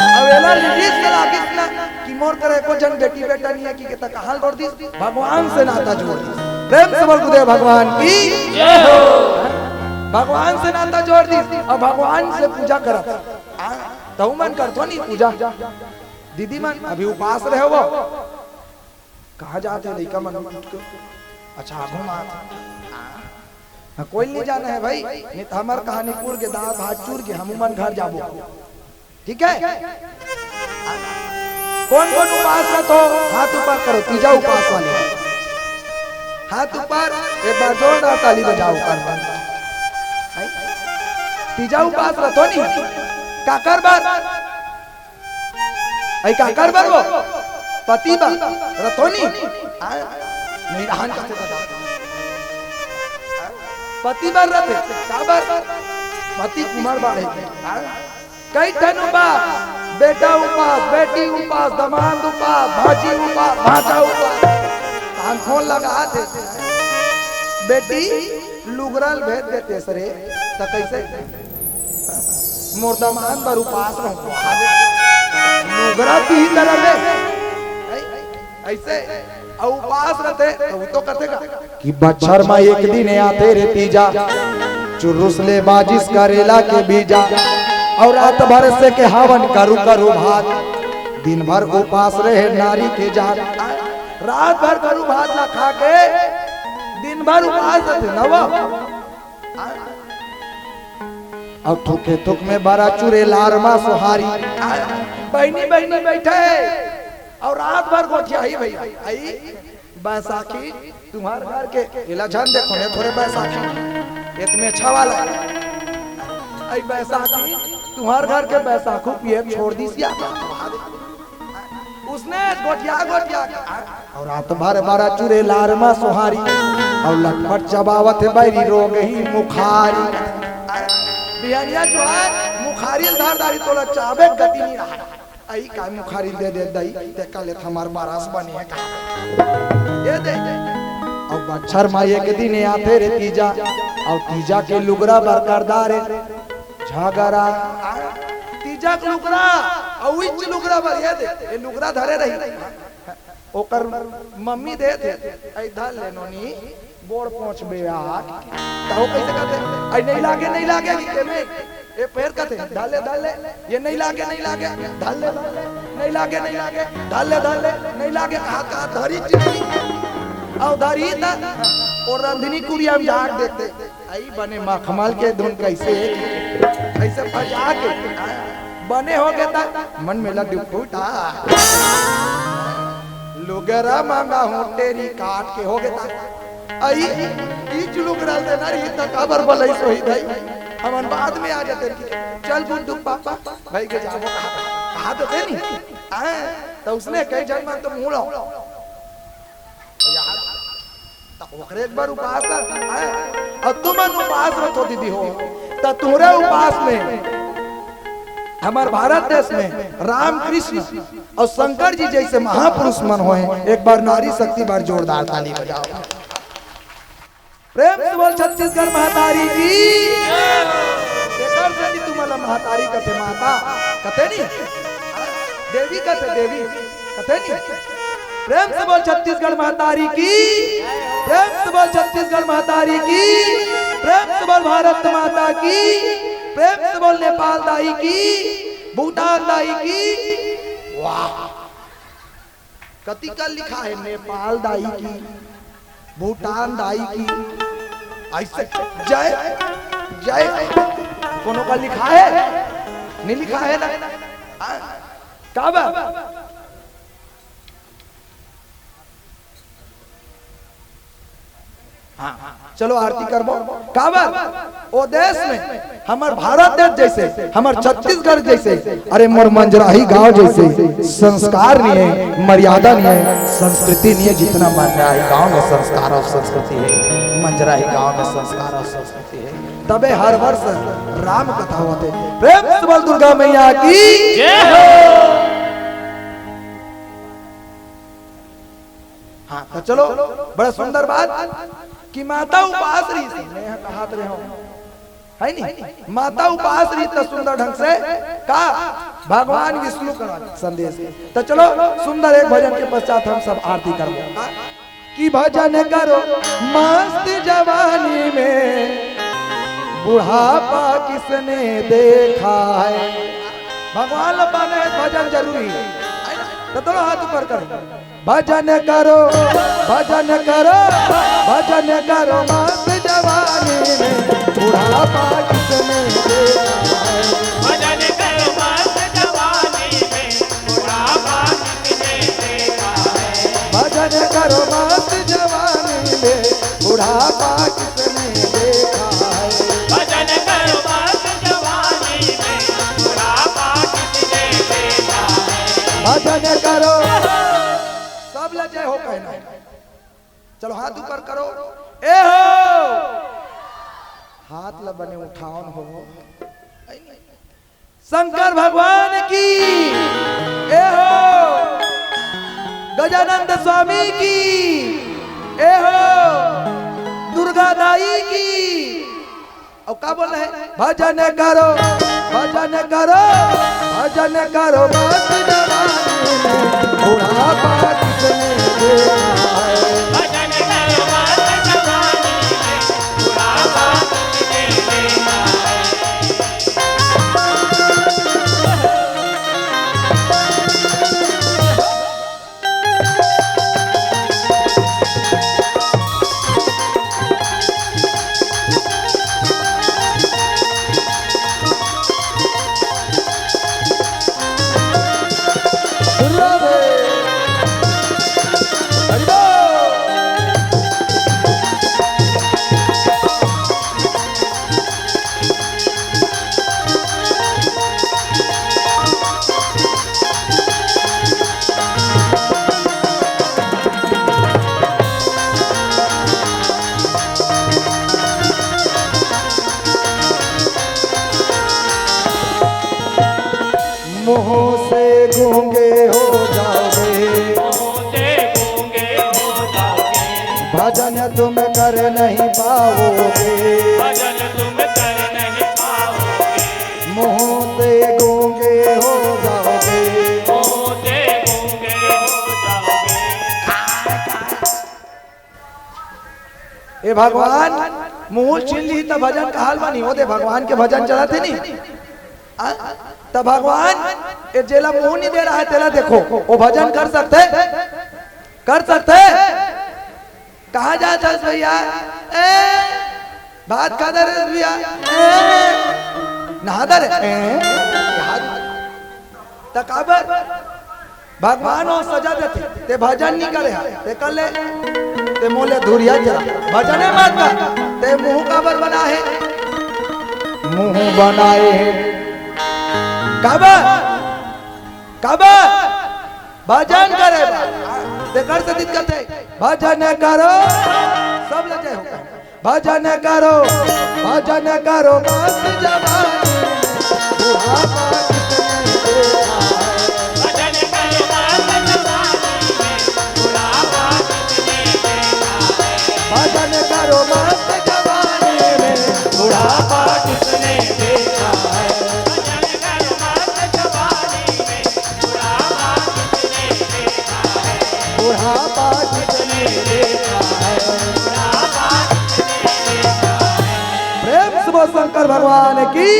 अब एला लिरिक्स के लागिस ना कि मोर करा एको झन बेटी बेटा नहीं है कि त कहाँ जोड़ दिस? भगवान से नाता जोड़ दिस। प्रेम से बोल गुरुदेव भगवान की। जय हो। भगवान से नाता जोड़ दिस अउ भगवान से पूजा करत। आ, तहु मन करथो नहीं पूजा? दीदी मन अभी उपास रहे हो, कहाँ जात हे लइका मन उठ के? अच्छा, आगू में आत हे। हाँ, कोई नहीं जाना है भाई, नहीं तो हमार कहानी पूर के दाल भात चूर के हमू मन घर जाबो। ठीक है? कौन कौन उपास रथो, हाथ ऊपर करो, तीजा उपास वाले। हाथ ऊपर, एक बार जोरदार ताली बजाओ ऊपर। तीजा उपास रथो नहीं, काकर बर? अई काकर बर वो? पति बर रथो नहीं? हाँ? नहीं रहन का से बता। पति बर रथे, काबर? पति कुमार बाढ़े। हाँ? कई ठन उपास, बेटा उपास, बेटी उपास, दमांद उपास, भांजी उपास, भांचा उपास। कान खोल लगा थे। बेटी लुगरा ल भेज देते सरे, त कैसे? मोर दमांद बर उपास रहूं। लुगरा पीही तरह ले। ऐसे, अउ उपास रहते, त वो तो कथे का? कि बछर म एक दिन आथे रे तीजा, चुरुस ले बाजिस करेला के बीजा, अउ रात भर सेके हवन करू करू भात। दिन भर उपास रहे नारी के जात। रात भर गरू भात ला खा के दिन भर उपास रथे नवा। अउ थूके थूक में बरा चुरे लार मा सोहारी। बहिनी बहिनी बइठे हे अउ रात भर गोठियाही भई। आई बैसाखी तुम्हार घर के, एला झन देखो ने थोरे बैसाखी, एतमे अच्छा वाला। आई बैसाखी तुम्हार घर के बैसाखू पिए छोड़ दिस या। उसने गोठिया गोठिया के, अउ रात भर बरा चुरे लार मा सोहारी, अउ लटपट चबावत हे बैरी रोग ही मुखारी। बिहनिया जो हे मुखारी ल धर डारी, तोला चाबे गति नइ रहय। आई का मुखारी दे दे दई, ते कले हमार बरस बने हे का? ये दे। अउ बछर मा एक दिन आथे रे तीजा, अउ तीजा के लुगरा बर करदा रे झगरा। तीजा के लुगरा, अउ इच लुगरा बर ये दे, ये लुगरा धरे रही। ओकर मम्मी देथे, "आई धर ले नोनी, बोड़ पोंछ बे आ।" त ओ कइसे कथे, "आई नइ लागे, नइ लागे," कि के में, ए फेर कथे, "धर ले, धर ले, ये नइ लागे, नइ लागे, धर ले, धर ले, नइ लागे, नइ लागे, धर ले, धर ले, नइ लागे," कहा, कहा धरी चिट्ठी। अउ धरी त ओ रंधनी कुरिया में जाके देखथे, आई बने मखमल के धुन कइसे, कइसे बजा के बने होगे त मन में लड्डू फूटा। लुगरा मांगा हूँ टेरी काट के होगे त। आई, इच लुगरा ल देना रही त काबर बलइस होही दई। हमन बाद में आ जाते कि चल गुड्डू पापा, भई के जाबो कहा, कहा तो दे नहीं। हाँ, त उसने कई झन मन तो मुँह लो। त ओकरे एक बार उपास रह, हैं? अउ तुमन उपास रखो दीदी हो, त तुहरे उपास में हमर भारत देश में राम कृष्ण अउ शंकर जी जइसे महापुरुष मन होय, एक बार नारी शक्ति बर जोरदार ताली बजाओ। प्रेम से बोल छत्तीसगढ़ महतारी की। एकर सेती तुमन ला महतारी कथे, माता कथे नहीं, देवी कथे, देवी कथे नहीं। प्रेम से बोल छत्तीसगढ़ महतारी की। प्रेम से बोल छत्तीसगढ़ महतारी की। प्रेम से बोल भारत माता की। प्रेम से बोल नेपाल दाई की, भूटान दाई की। वाह, कति का लिखा हे नेपाल दाई की, भूटान दाई की, अइसे जय जय। कोनो का लिखा हे? नइ लिखा हे ना। हाँ? काबर? हाँ, चलो आरती करबो। काबर? ओ देश में हमर भारत देश जइसे, हमर छत्तीसगढ़ जइसे, अरे मोर मंजराही गांव जइसे संस्कार नइ हे, मर्यादा नइ हे, संस्कृति नइ हे, जितना मंजराही गांव में संस्कार अउ संस्कृति हे, मंजराही गांव में संस्कार अउ संस्कृति हे। तबे हर वर्ष राम कथा होथे। प्रेम से बोल दुर्गा मैया की। जय हो। हाँ, त चलो, बड़ा सुंदर बात कि माता उपास रहिस, मैं ह कहात रहे हूँ, हे नी? माता उपास रहिस त सुंदर ढंग से का भगवान विष्णु का संदेश। त चलो, सुंदर एक भजन के पश्चात हम सब आरती करबो। कि भजन करो मस्त जवानी में, बुढ़ापा किसने देखा है। भगवान ला पाना हे, भजन जरूरी हे। त दोनों हाथ ऊपर करो। भजन करो, भजन करो, भजन करो मस्त जवानी में, बुढ़ापा किसने देखा है। भजन करो मस्त जवानी में, बुढ़ापा किसने देखा है। भजन करो मस्त जवानी में, बुढ़ापा किसने देखा है। भजन करो मस्त जवानी में, बुढ़ापा किसने देखा है। भजन करो। सब ला जय हो कहना हे। चलो हाथ ऊपर करो। ए हो, हाथ ला बने उठाओ न हो। शंकर भगवान की। ए हो, गजानंद स्वामी की। ए हो, दुर्गा दाई की। अउ का बोल रहे? भजन करो, भजन करो, भजन करो मस्त जवानी में, बुढ़ापा किसने देखा है। भजन करो मस्त जवानी में, बुढ़ापा किसने देखा है। हो जाओगे। मुंह से गूंगे हो जाओगे। भजन तुम कर नहीं पाओगे। भजन तुम कर नहीं पाओगे। मुंह से गूंगे हो जाओगे। मुंह से गूंगे हो जाओगे। ए भगवान, मुंह छीन ली त भजन कहाल बनी हो दे। भगवान के भजन चलत हे नी, आ? त भगवान ए जेला मुंह नहीं दे रहा है, तेला देखो, वो भजन कर सकथे? कर सकथे? कहाँ जात हस भैया? ए, भात खात हस भैया? ए, नहात हस? ए, नहात। त काबर? भगवान वो सजा देथे, ते भजन नहीं करे हा, ते कर ले, ते मोले धुरिया चला, भजने मत कर, ते मुंह काबर बनाए हे? मुंह बनाए हे। काबर? काबर? भजन करे बर। तेकर सेती कथे, भजन करो, सब ले जय हो। भजन करो, भजन करो, मस्त जवानी में, बुढ़ापा किसने देखा है? भजन करो, मस्त जवानी में, बुढ़ापा किसने देखा है? भजन करो, मस्त जवानी में, बुढ़ापा किसने देखा है? भजन करो, मस्त जवानी में, बुढ़ापा किसने देखा है? बुढ़ापा किसने देखा है? प्रेम से बोल शंकर भगवान की।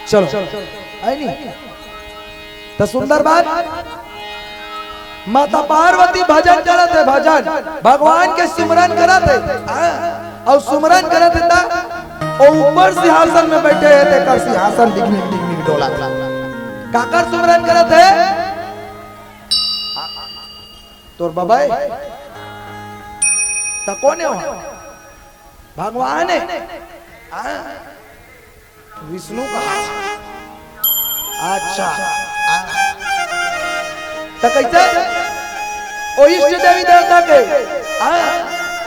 चलो, आई नी? त सुंदर बात, माता पार्वती भजन करत हे, भजन, भगवान के सुमरन करत हे, हाँ? अउ सुमरन करत हे त ओ ऊपर सिंहासन में बैठे हे, तेकर सिंहासन डिगमिग डिगमिग डोलत हे। काकर सुमरन करत हे? तोर बबा हे? त कोन हे वो? भगवान हे। हाँ? विष्णु कहा। अच्छा। हाँ। त कैसे? ओ इष्ट देवी देवता के, हाँ?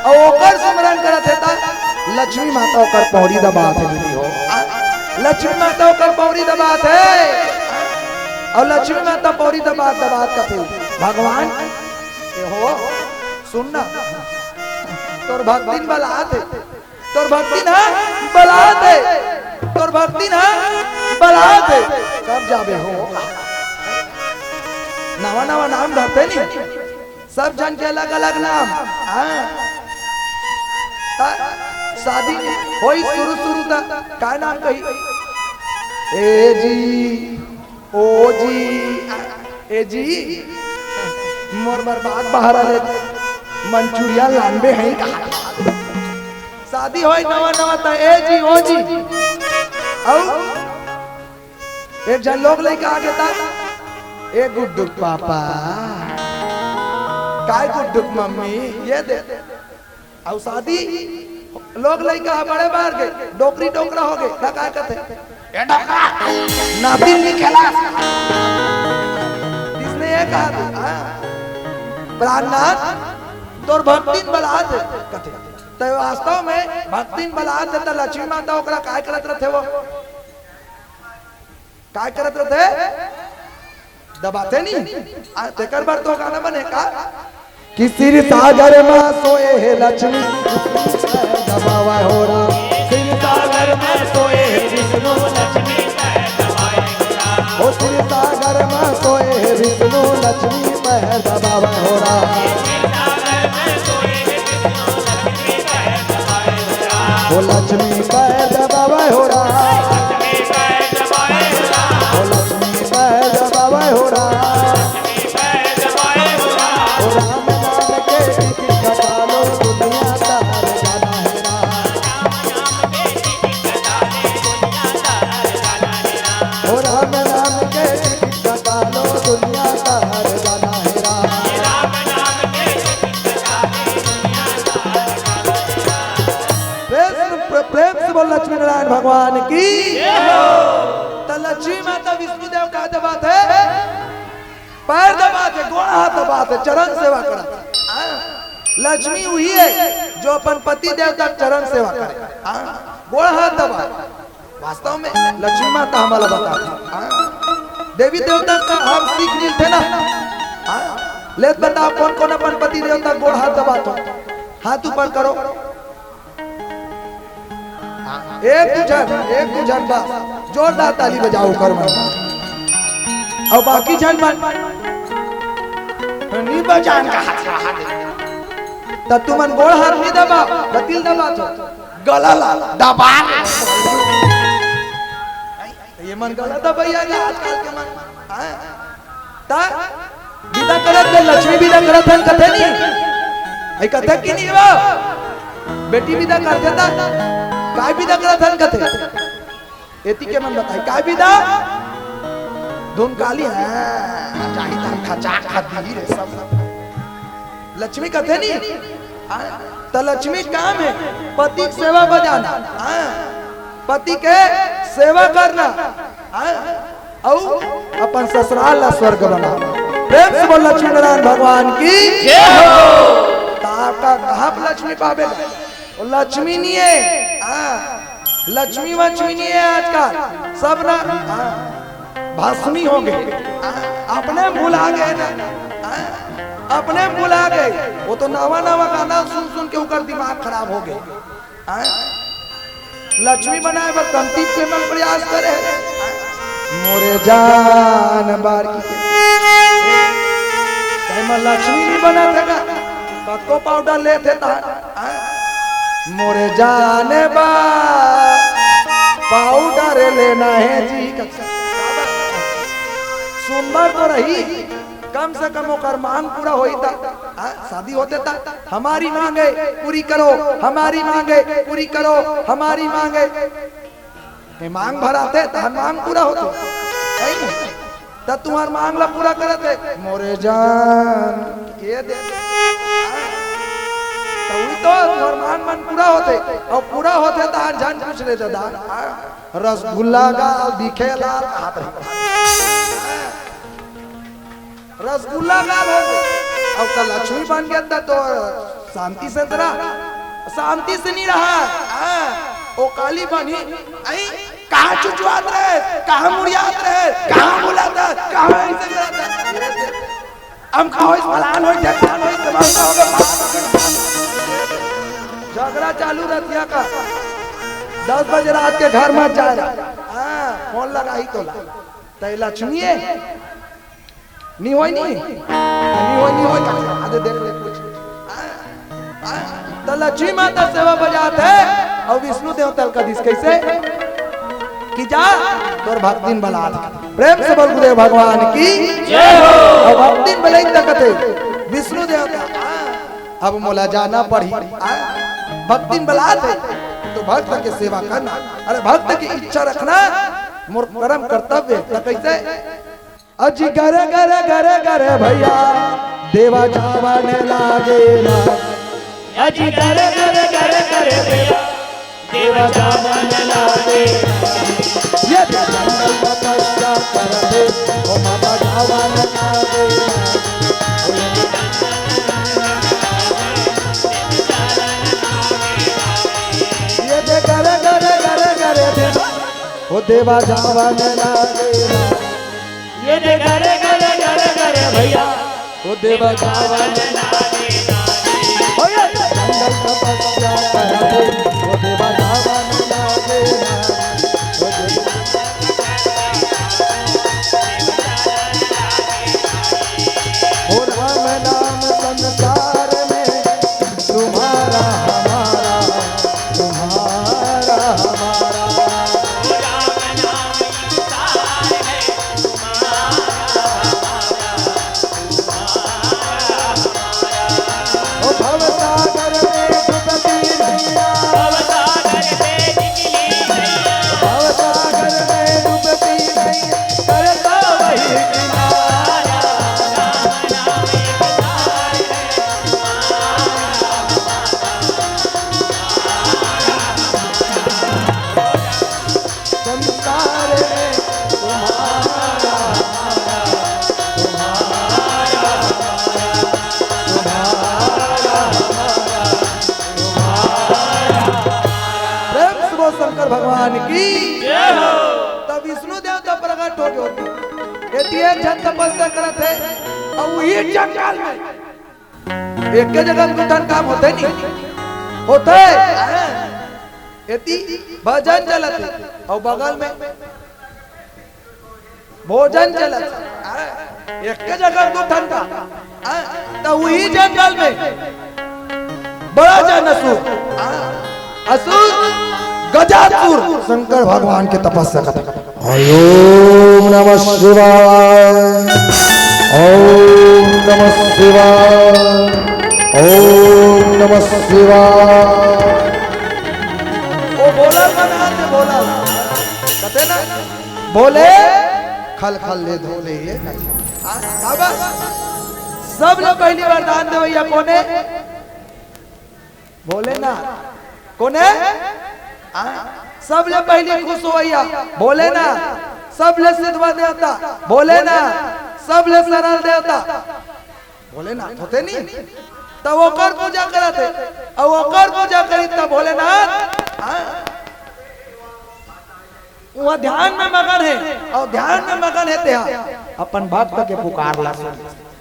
अउ ओकर सुमरन करत हे त लक्ष्मी माता ओकर पौड़ी दबात हे दीदी हो। हाँ? लक्ष्मी माता ओकर पौड़ी दबात हे। अउ लक्ष्मी माता पौड़ी दबात दबात कथे, भगवान, ए हो, सुन ना, तोर भक्तिन बलात हे, तोर भक्तिन ह बलात हे, तोर भक्तिन ह बलात हे। कब जाबे हो? नवा नवा नाम धरथे नी, सब झन के अलग अलग नाम। हाँ। त शादी होई शुरू शुरू त का नाम कही? ए जी, ओ जी, ए जी, मोर बर बात बाहर ले मंचूरिया लानबे हे का? शादी होय नवा नवा त ए जी, ओ जी। अउ एक झन लोग लइका आगे त, ए गुड्डू पापा, काय गुड्डू मम्मी, ये दे। अउ शादी लोग लइका ह बड़े बार के, डोकरी डोकरा हो गे, त काय कथे? ए डोकरा, नातिन नी खेला। इसने ये कहा था, हाँ? प्राणनाथ, तोर भक्तिन बलात हे, कथे। त वास्तव में भक्तिन बलात हे, त लक्ष्मी माता ओकरा काय करत रथे वो? काय करत रथे? दबाथे नी? आ, तेकर बर तो गाना बने का? कि क्षीर सागर मा सोए हे लक्ष्मी, दबावा हो राम। क्षीर सागर मा सोए हे विष्णु, लक्ष्मी पैर दबाए हो राम। ओ क्षीर सागर मा सोए हे विष्णु, लक्ष्मी पैर दबावा हो राम। क्षीर सागर मा सोए हे विष्णु, लक्ष्मी पैर दबाए हो राम। ओ लक्ष्मी पैर दबावा हो राम। ओ लक्ष्मी पैर दबावा हो राम। ओ राम नाम के टिक घटा लो दुनिया तार जाना है राम। ओ राम नाम के टिक घटा लो दुनिया तार जाना है राम। प्रेम, प्रेम से बोल लक्ष्मी नारायण भगवान की। त लक्ष्मी माता विष्णु देव का दबाथे? पैर दबाथे, गोड़ हाथ दबाथे, चरण सेवा करथे। हाँ, लक्ष्मी उही हे जो अपन पति देवता के चरण सेवा करे। हाँ, गोड़ हाथ दबा। वास्तव में लक्ष्मी माता हमला बताथे। हाँ, देवी देवता से हम सीख मिलथे ना। हाँ, ले बताओ, कोन कोन अपन पति देवता के गोड़ हाथ दबाथो? हाथ ऊपर करो। एक दू झन, एक दू झन बस जोरदार ताली बजाओ कर मन। अउ बाकी झन मन नी बजान का हाथ रहा दे। त तुमन गोड़ हाथ नी दबा, कतिल दबा तो गला ला दबा। ये मन गला दबैया के आजकल के मन। हाँ? त बिदा करत ले लक्ष्मी बिदा करत हन कथे नी? अई कथे कि नी वो? बेटी बिदा करथे त काय बिदा करत हन कथे? एती के मन बताई, काय बिदा? धुन काली, हाँ, चाही तान खचा खदी रे सब। लक्ष्मी कथे नी? हाँ, त लक्ष्मी काम हे पति के सेवा बजाना। हाँ, पति के सेवा करना। हाँ, अउ अपन ससुराल ला स्वर्ग बनाना। प्रेम से बोल लक्ष्मी नारायण भगवान की जय हो। त आपका कहाँ पे लक्ष्मी पावे? वो लक्ष्मी नी हे। हाँ, लक्ष्मी वक्ष्मी नी हे आजकल, सब ना, हाँ, भस्मी हो गे। हाँ, अपने भुला गे ना। हाँ, अपने भुला गे। वो तो नवा नवा गाना सुन सुन के ओकर दिमाग खराब हो गे। हाँ, लक्ष्मी बनाए बर तंती के मन प्रयास करे। मोरे जान बार की तै म लक्ष्मी नी बनत हे का? कतको पाउडर लेथे त मोरे जाने बा पाउडर लेना हे जी। सुंदर तो रही, कम से कम ओकर मांग पूरा होई त। हाँ, शादी होथे त हमारी मांगे पूरी करो, हमारी मांगे पूरी करो, हमारी मांगे। ये मांग भराथे त मांग पूरा होथे, सही नहीं? त तुम्हार मांग ला पूरा करत हे मोरे जान, ये दे। त उही तो तुम्हार मांग मन पूरा होथे, अउ पूरा होथे त हर जान पूछ ले दादा। हाँ, रसगुल्ला गाल दिखे लाल हाथ रही। रसगुल्ला गाल हो गे, अउ त लक्ष्मी बन गे त तो शांति से रहा, शांति से नी रहा। हाँ, ओ काली बनी, अई कहाँ चुचुआत रहे, कहाँ मुड़ियात रहे, कहाँ बुलाता, कहाँ ऐसे करता। हम कहो इस फलान हो, जगलान हो, इस तमाम का होगा। झगड़ा चालू रतिया का, दस बजे रात के घर मत जाए। हाँ, फोन लगाही तोला। तै लक्ष्मी हे? नी होय, नी? नी होय, नी होय, का? आदे देख ले कुछ। हाँ? हाँ? त लक्ष्मी माता सेवा बजात हे, अउ विष्णु देवता ल कहिस कइसे? कि जा, तोर भक्तिन बलात हे। प्रेम से बोल गुरुदेव भगवान की जय हो। अउ भक्तिन बलई त कथे, विष्णु देवता, हाँ, अब मोला जाना पड़ही। हाँ? भक्तिन बलात हे, त भक्त के सेवा करना। अरे भक्त के इच्छा रखना, मोर परम कर्तव्य हे। त कइसे? अजी गरे गरे गरे गरे भैया, देवा जावन लागे ना। अजी गरे गरे गरे गरे भैया, देवा जावन लागे ना। ये तो जंगल तपस्या करबे, ओ बाबा जावन लागे ना। ये दे गरे गरे गरे गरे देवा, ओ देवा जावन लागे ना। ये दे गरे गरे गरे गरे भैया, ओ देवा जावन लागे ना। ओ ये जंगल तपस्या करबे, ओ देवा जावन लागे ना। ओ देवा, ओ राम नाम संसार में तुम्हारा हमारा, तुम्हारा हमारा। ओ भवसागर में डूबती नैया। की। त विष्णु देवता प्रकट हो गए होते। एती एक झन तपस्या करत हे, अउ वही जंगल में एक जगह दू ठन काम होथे नहीं, होथे। एती भजन चलत हे, अउ बगल में भोजन चलत हे। एक जगह दू ठन काम, त वही जंगल में बड़ा जन असुर, असुर गजासुर शंकर भगवान के तपस्या करत हे। ओम नमः शिवाय, ओम नमः शिवाय, ओम नमः शिवाय। ओ भोला बना दे भोला, कथे ना, भोले खल खल ले धोले ये कथे। आ, बाबा, सब ले पहिली वरदान देवइया कोने? भोलेनाथ। कोने? आ, सब ले पहिली खुश होवइया भोलेनाथ, सब ले सिधवा देवता भोलेनाथ, सब ले सरल देवता भोलेनाथ होथे नहीं, त ओकर पूजा करत हे, अउ ओकर पूजा करी त भोलेनाथ, हाँ, वो ध्यान में मगन हे, अउ ध्यान में मगन हे तेहा अपन भक्त के पुकार ला सुन।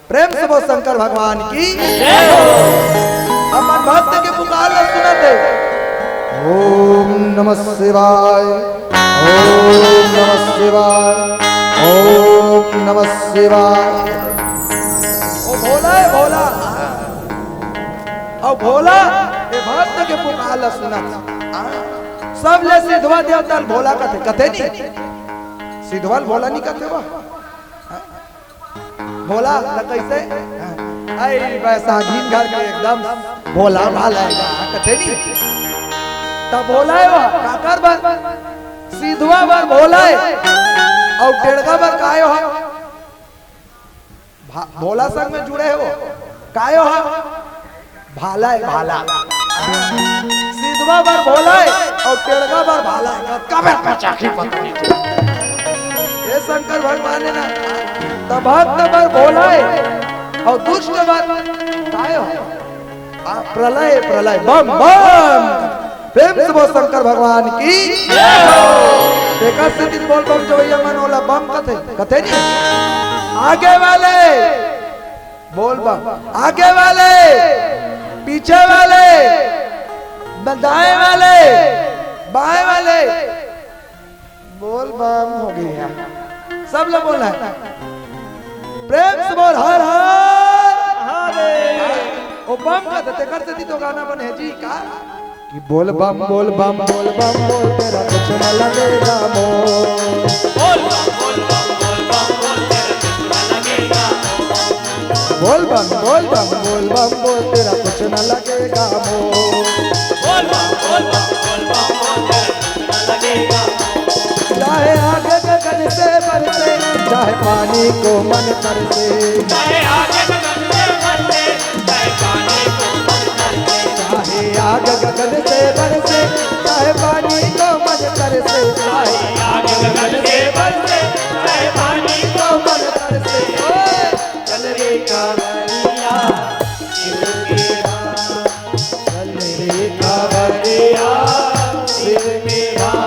प्रेम से बोल शंकर भगवान की। अपन भक्त के पुकार ला सुनत हे। ओम नमः शिवाय, ओम नमः शिवाय, ओम नमः शिवाय। ओ भोला हे, भोला। अउ भोला, ए भक्त के पुकार ला सुनत हे। हाँ? सब ले सिधवा देवता ल भोला कथे, कथे नहीं? सिधवा ल भोला नहीं कथे बा? हाँ? भोला, त कइसे? हाँ? आई बैसाखी घर के एकदम भोला भाला हे, कथे नहीं? त भोला हे वो, काकर बर? सिधवा बर भोला हे। अउ टेड़गा बर काय हो? भा-, भोला संग में जुड़े हे वो। काय हो? भाला हे, भाला। सिधवा बर भोला हे, अउ टेड़गा बर भाला हे। कतका बेर पचाखी पकड़ी। ये शंकर भगवान हे ना, त भक्त बर भोला हे, अउ दुष्ट बर काय हो? आ, प्रलय, प्रलय, बम, बम। प्रेम से बोल शंकर भगवान की। एकर सेती बोल बम जवइया मन ओला बम कथे, कथे नहीं? आगे वाले बोल बम, आगे वाले, पीछे वाले, ब-, दाएं वाले, बाएं वाले, बोल बम हो गया। सब लोग बोलना हे। प्रेम से बोल हर हर। ओ बम कथे, तेकर सेती तो गाना बने हे जी का? कि बोल बम, बोल बम, बोल बम, बोल तेरा कुछ न लगेगा मोल। बोल बम, बोल बम, बोल बम, बोल बम, बोल तेरा कुछ न लगेगा मोल। चाहे आग गगन से बरसे, चाहे पानी को मन तरसे। चाहे आग गगन से बरसे, चाहे पानी को मन तरसे। चाहे आग गगन से बरसे, चाहे पानी को मन तरसे। चाहे आग गगन से बरसे, चाहे पानी को मन तरसे। ओए! चल रे कांवरिया, शिव के धाम। चल रे कांवरिया, शिव के धाम।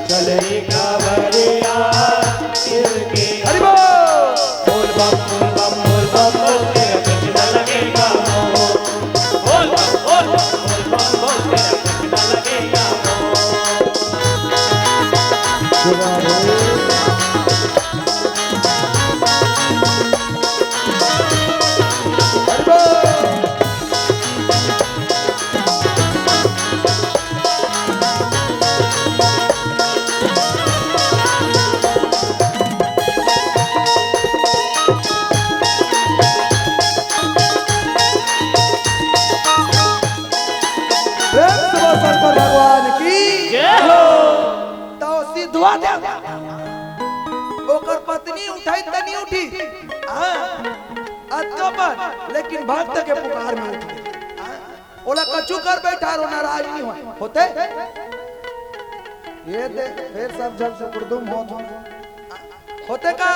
चल रे कांवरिया, शिव के हरि बोल। बोल बम, बोल बम, बोल बम, बोल तेरा कुछ न लगेगा मोल। बोल बम, बोल बम, बोल बम, बोल तेरा कुछ न लगेगा मोल। प्रेम से बोल शंकर भगवान की। जय हो। तो सिधवा देवता, ओकर पत्नी उठाई त नहीं उठी, हाँ, अतका पर, लेकिन भक्त के पुकार में उठ गई। हाँ? ओला कछु कर बैठा रो, नाराज नहीं हो, होथे? ये दे, फिर सब जन सुकुरदुम होत हो। होथे का?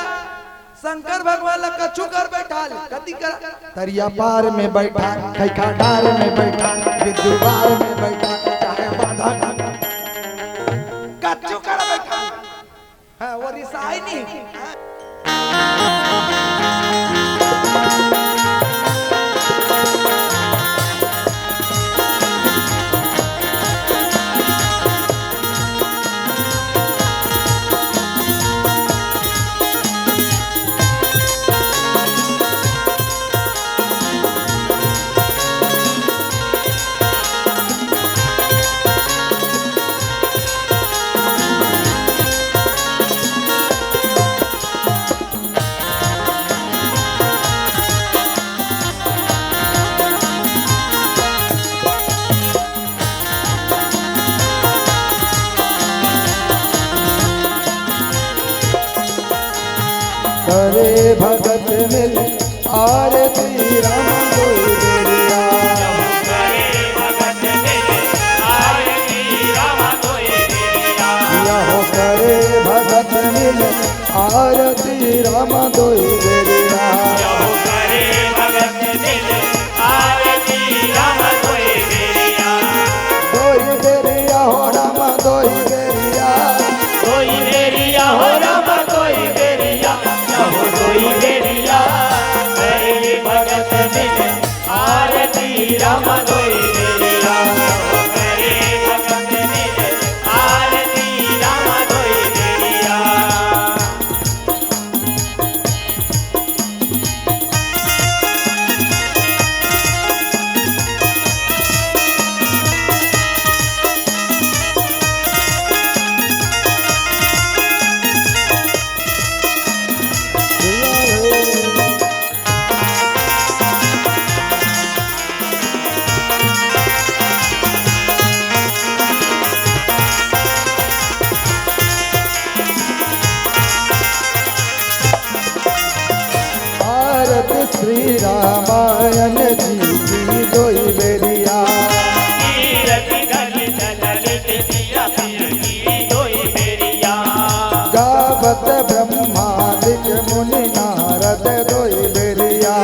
शंकर भगवान ला कछु कर बैठा ले, कति कर? तरिया पार में बैठा, खैखा डार में बैठा, विद्युत बार में बैठा, चाहे बांधा। रिसाय नहीं। करे भगत मिल आरती राम दोई बेरिया। यहो करे भगत मिल आरती राम दोई बेरिया। दोई बेरिया हो राम दोई बेरिया। दोई बेरिया हो राम दोई बेरिया। यहो दोई बेरिया। करे भगत मिल आरती राम दोई बेरिया। करे भगत मिल आरती राम दोई बेरिया। आरती श्री रामायण जी की दोई बेरिया। गावत ब्रह्मादिक मुनि नारद दोई बेरिया।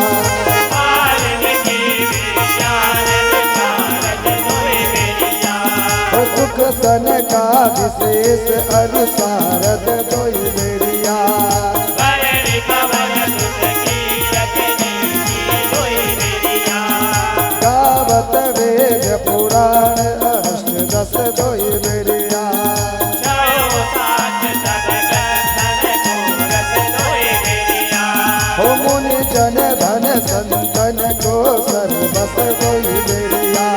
सुख सनकादि शेष अरु सारद दोई बेरिया। गावत वेद पुराण अष्टदश दोई बेरिया। हो मुनि जन धन संतन को सर्वस दोई बेरिया।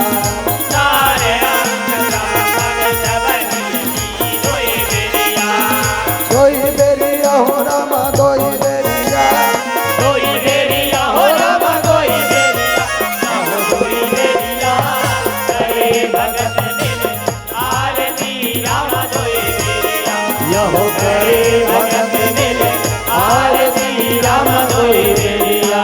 दोई बेरिया हो राम दोई बेरिया। यहो करे भगत मिल आरती राम दोई बेरिया।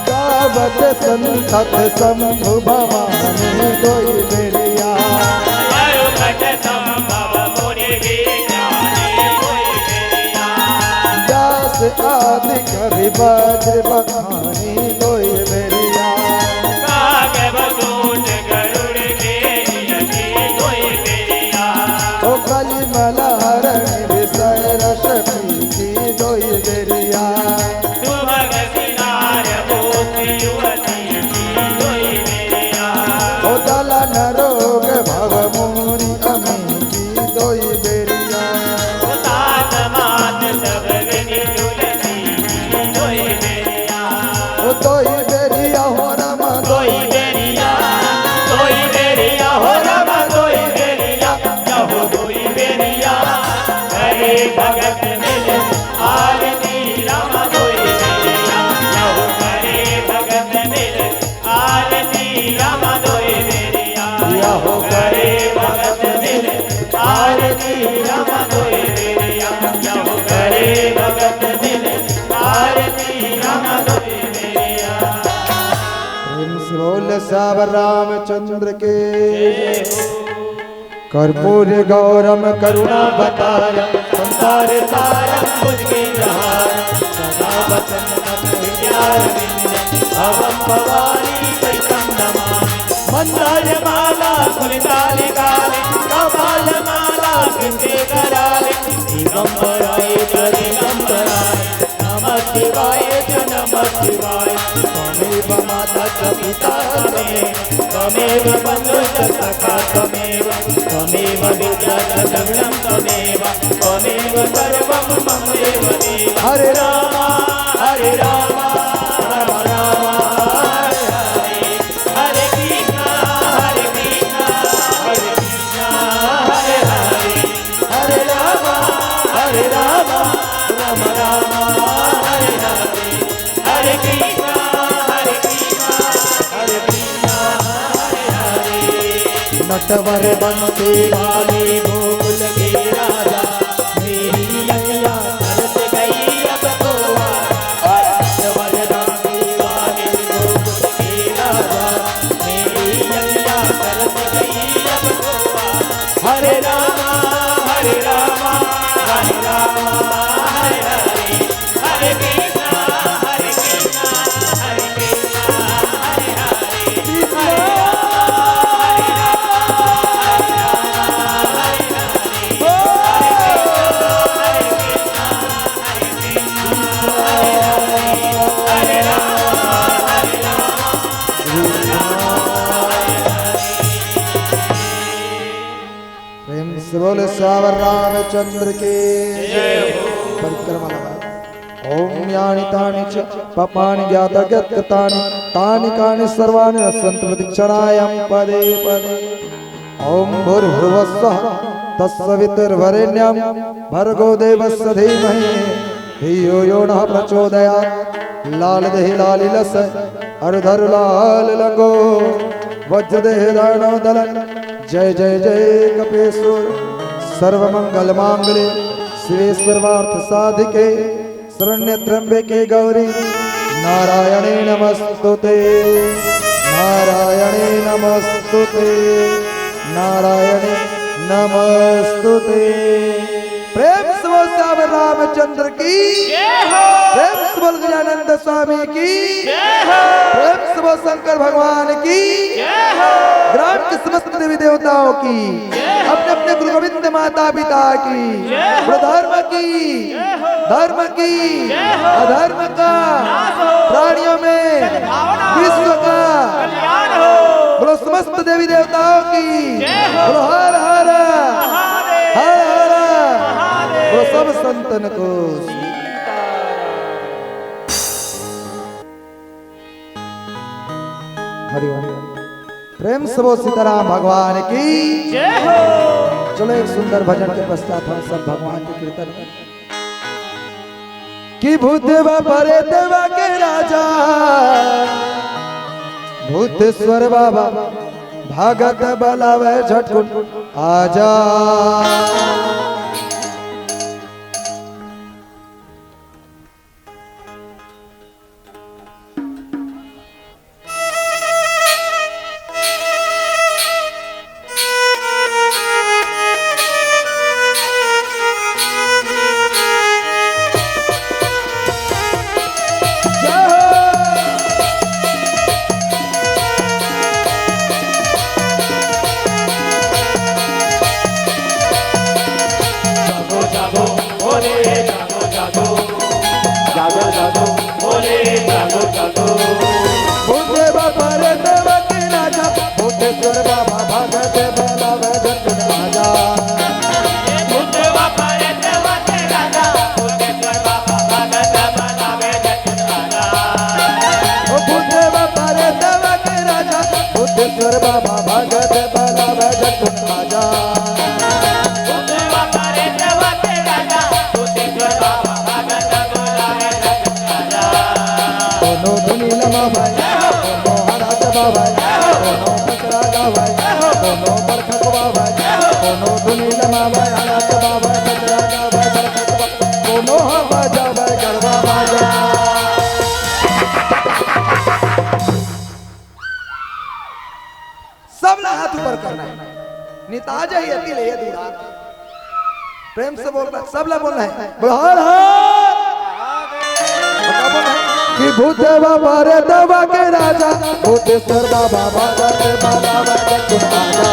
गावत संतत शंभु भवानी दोई बेरिया। व्यास आदि कवि वज्र बखानी दोई बेरिया। ओ कलिमल हरण विषय रस पी की दोई बेरिया। ओ दलन रोग भव मुनि अमी की दोई बेरिया। ओ दोई बेरिया हो राम दोई बेरिया। दोई बेरिया हो राम दोई बेरिया। यहो दोई बेरिया। करे भगत मिल आरती राम दोई बेरिया। यहो करे भगत मिल आरती राम दोई बेरिया। यहो करे भगत मिल आरती राम दोई बेरिया। यहो करे भगत मिल आरती राम दोई बेरिया। प्रेम से बोल सावर रामचंद्र के। जय हो। कर्पूर गौरम करुणावतारम संसार सारम भुजगेन्द्रहारम सदा वसंतम हृदयारविंदे भवम भवानी सहितम नमामि। मंदार माला फुलकाले काले कपाल माला गंगे कराले दिगंबराय च दिगंबराय नमः शिवाय च नमः शिवाय। त्वमेव माता च पिता त्वमेव, त्वमेव बंधु च सखा त्वमेव, त्वमेव विद्या च द्रविणं त्वमेव, त्वमेव सर्वं मम देव देव। हरे राम, हरे राम, राम राम, हरे हरे, हरे कृष्णा, हरे कृष्णा, हरे कृष्णा, हरे हरे। हरे राम, हरे राम, राम राम, हरे हरे। हरे कृष्णा, हरे कृष्णा, हरे कृष्णा, हरे हरे। नटवर बंसी वाले गोकुल के राजा, मेरी नैया तरस गई अब तो आ। नटवर बंसी वाले गोकुल के राजा, मेरी नैया तरस गई अब तो आ। हरे राम, हरे राम, हरे राम, हरे हरे, हरे कृष्णा, हरे कृष्णा, हरे कृष्णा, हरे हरे, हरे राम, हरे राम, हरे राम, हरे हरे, हरे कृष्णा, हरे कृष्णा, हरे हरे, हरे राम, हरे राम, हरे हरे। प्रेम से बोले सियावर रामचंद्र की। जय हो। परिक्रमा लगा। ओम यानि तानि च पापानि ज्ञात अज्ञात कृतानि तानि कानि सर्वाणि नश्यंतु मत्क्षणायं पदे पदे। ओम भूर्भुवस्सः तत्सवितुर्वरेण्यं भर्गो देवस्य धीमहि धियो यो नः प्रचोदयात्। लाल दही लाली लस अरुधर लाल लंगो वज्र देह दानव दलन। जय जय जय कपेश्वर सर्व मंगल मांगले शिवे सर्वार्थ साधिके शरण्य त्र्यंबके गौरी नारायणे नमस्तुते नारायणे नमस्तुते नारायणे नमस्तुते। प्रेम से बोल सियावर रामचंद्र की। जय हो। प्रेम से बोल गजानंद स्वामी की। जय हो। प्रेम से बोल शंकर भगवान की। जय हो। ग्राम के समस्त देवी देवताओं की। जय हो। अपने अपने गुरु गोविंद माता पिता की। जय हो। बोलो धर्म की। जय हो। धर्म की। जय हो। अधर्म का। नाश हो। प्राणियों में। सद्भावना हो। विश्व का। कल्याण हो। बोलो समस्त देवी देवताओं की। जय हो। बोलो हर हर। महादेव। हर हर। महादेव। बोलो सब संतन को। हरि ओम। प्रेम से बोल सीताराम भगवान की। जय हो। चलो एक सुंदर भजन के पश्चात हम सब भगवान के कीर्तन में। कि भूतवा परेतवा के राजा भूतेश्वर बाबा भगत बलावे झटकुन आजा। जागो, जागो, भोले, जागो, जागो। जागो, जागो, भोले, जागो, जागो। भूत बाबा रे देवा के राजा, भूतेश्वर बाबा भगत बलावे झटकुन आजा। भूत बाबा रे देवा के राजा, भूतेश्वर बाबा भगत बलावे झटकुन आजा। ओ भूत बाबा रे देवा के राजा, भूतेश्वर बाबा भगत बलावे झटकुन आजा। कोनो धुनी लमा भाई, कोनो हरा चबा भाई, कोनो कचरा गा भाई, कोनो बरखकवा भाई, कोनो धुनी लमा भाई, हरा चबा भाई, कचरा गा भाई, बरखकवा, कोनो हवा जा भाई, गरबा बाजा। सबला हाथ ऊपर करना है। ताजा ही अति ले दूरा। प्रेम से बोल रहा, सब ला बोलना है। बोल हर हर। बता बोल है। कि भूत देवा बारे देवा के राजा, भूतेश्वर बाबा बाबा के बाबा बाबा के राजा।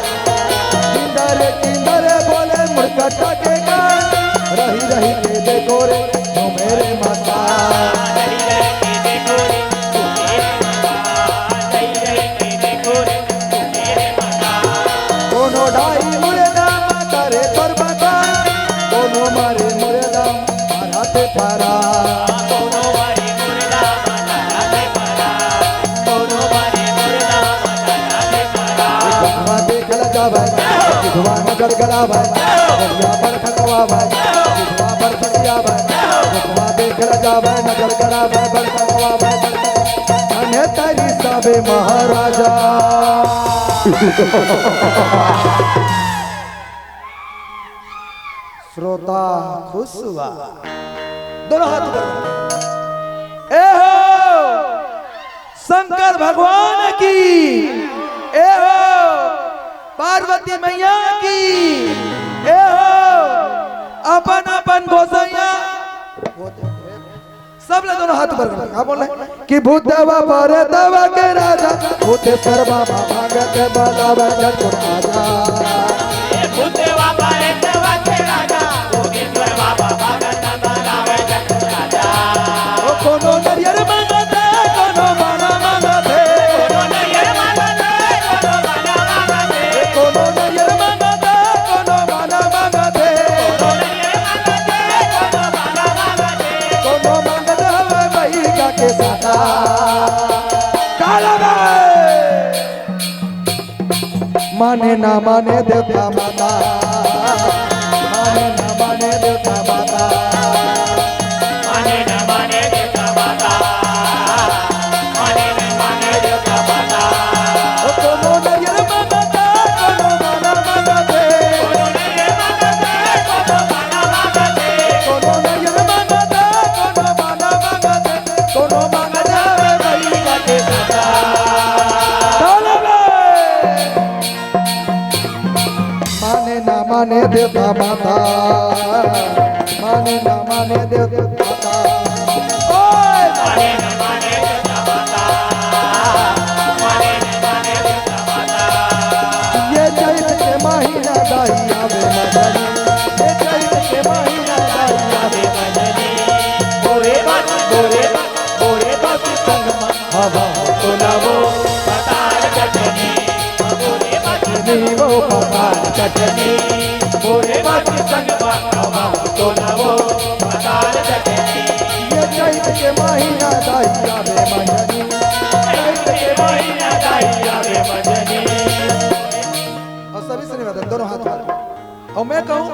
किंदर किंदर बोले मुड़कटा के गान, रही रही के देखो रे झूमे रे मस्तान। कोनो डाई मुर्दा माता रे तोर मकान, कोनो मारे मुर्दा मारा ते पारा। देखल जावे, विधवा नजर गड़ावे, बलिया पर खटवावे, विधवा पर खटियावे, विधवा देखल जावे, नजर गड़ावे, बड़कवावे, बड़कवावे। धन्य तरी सबे महाराजा। श्रोता खुश हुआ। दोनों हाथ ऊपर। ए हो शंकर भगवान की, ए हो पार्वती मैया की, ए हो अपन अपन गोसैया। सब ले दोनों हाथ ऊपर कर। का बोल रहे? कि भूतवा पर दवा के राजा, भूतेश्वर बाबा भागत बलावे झटकुन आजा। ओ कोनो नरियर मांगत हे, कोनो माना मांगत हे। ए कोनो नरियर मांगत हे, कोनो माना मांगत हे। कोनो मांगत हवे बहिरा के सादा। काला बे। माने ना माने देवता माता, माने ना माने देवता माता। माने ना माने देवता माता, माने ना माने देवता माता। ओ कोनो नरियर मांगत हे, कोनो माना मांगत हे। कोनो नरियर मांगत हे, कोनो माना मांगत हे। कोनो नरियर मांगत हे, कोनो माना मांगत हे। कोनो मांगत हवे बहिरा के सादा। काला बे। माने ना माने देवता माता, माने ना माने देवता माता। ओए! माने ना माने देवता माता, माने ना माने देवता माता। ये चैत के महीना दाई आवे मदनी, ये चैत के महीना दाई आवे मदनी। बोरे बात, बोरे बात, बोरे बात संग मा हवा हो तोलावो पताल चटनी, बोरे बात चटनी वो पताल चटनी, बोरे बात संग मा हवा हो तोलावो पताल चटनी। ये चैत के महीना दाई आवे मदनी, चैत के महीना दाई आवे मदनी। और सभी से निवेदन, दोनों हाथ उठाओ। और मैं कहूँ,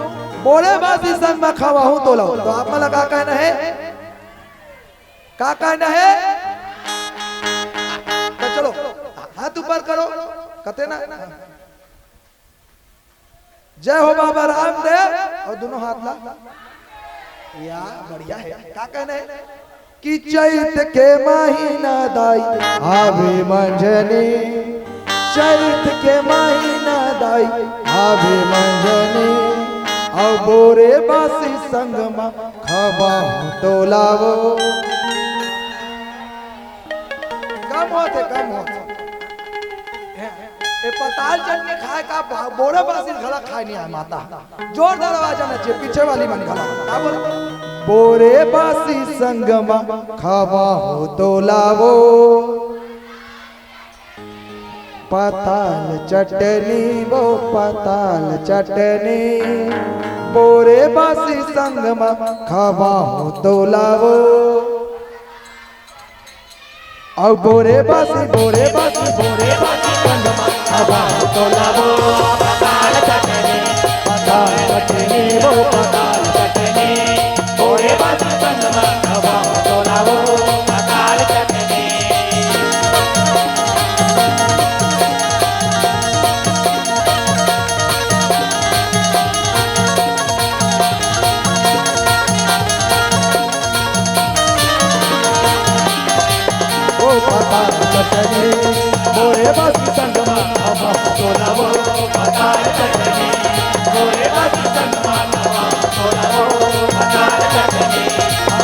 बोरे बासी संग मा खवाहूँ तोलावो, तो आप मन ला का कहना है? का कहना है? तो चलो, हाथ ऊपर करो, कहते ना, जय हो बाबा रामदेव, और दोनों हाथ ला। या, बढ़िया है। का कहना है? कि चैत के महीना दाई आवे मंझनी, चैत के महीना दाई आवे मंझनी, अउ बोरे बासी संग मा खवाहूँ तोलावो। कम होत हे, कम होत हे। ए, ए पताल चटनी खाए का बा-, बोरे बासी घला खाए नहीं आए माता। जोरदार आवाज आना चाहिए, पीछे वाली मन घला। का बोल? बोरे बासी संग मा खवाहूँ तोलावो। पताल चटनी वो पताल चटनी, बोरे बासी संग मा खवाहूँ तोलावो। अउ बोरे बासी, बोरे बासी, बोरे बासी संगमा, हवा तोला वो पताल चटनी, पताल चटनी, वो पताल चटनी। बोरे बासी संगमा, हवा तोला वो पताल चटनी। ओ पताल चटनी, बोरे बासी संगमा, हवा तोला वो पताल चटनी। बोरे बासी संगमा, हवा तोला वो पताल चटनी।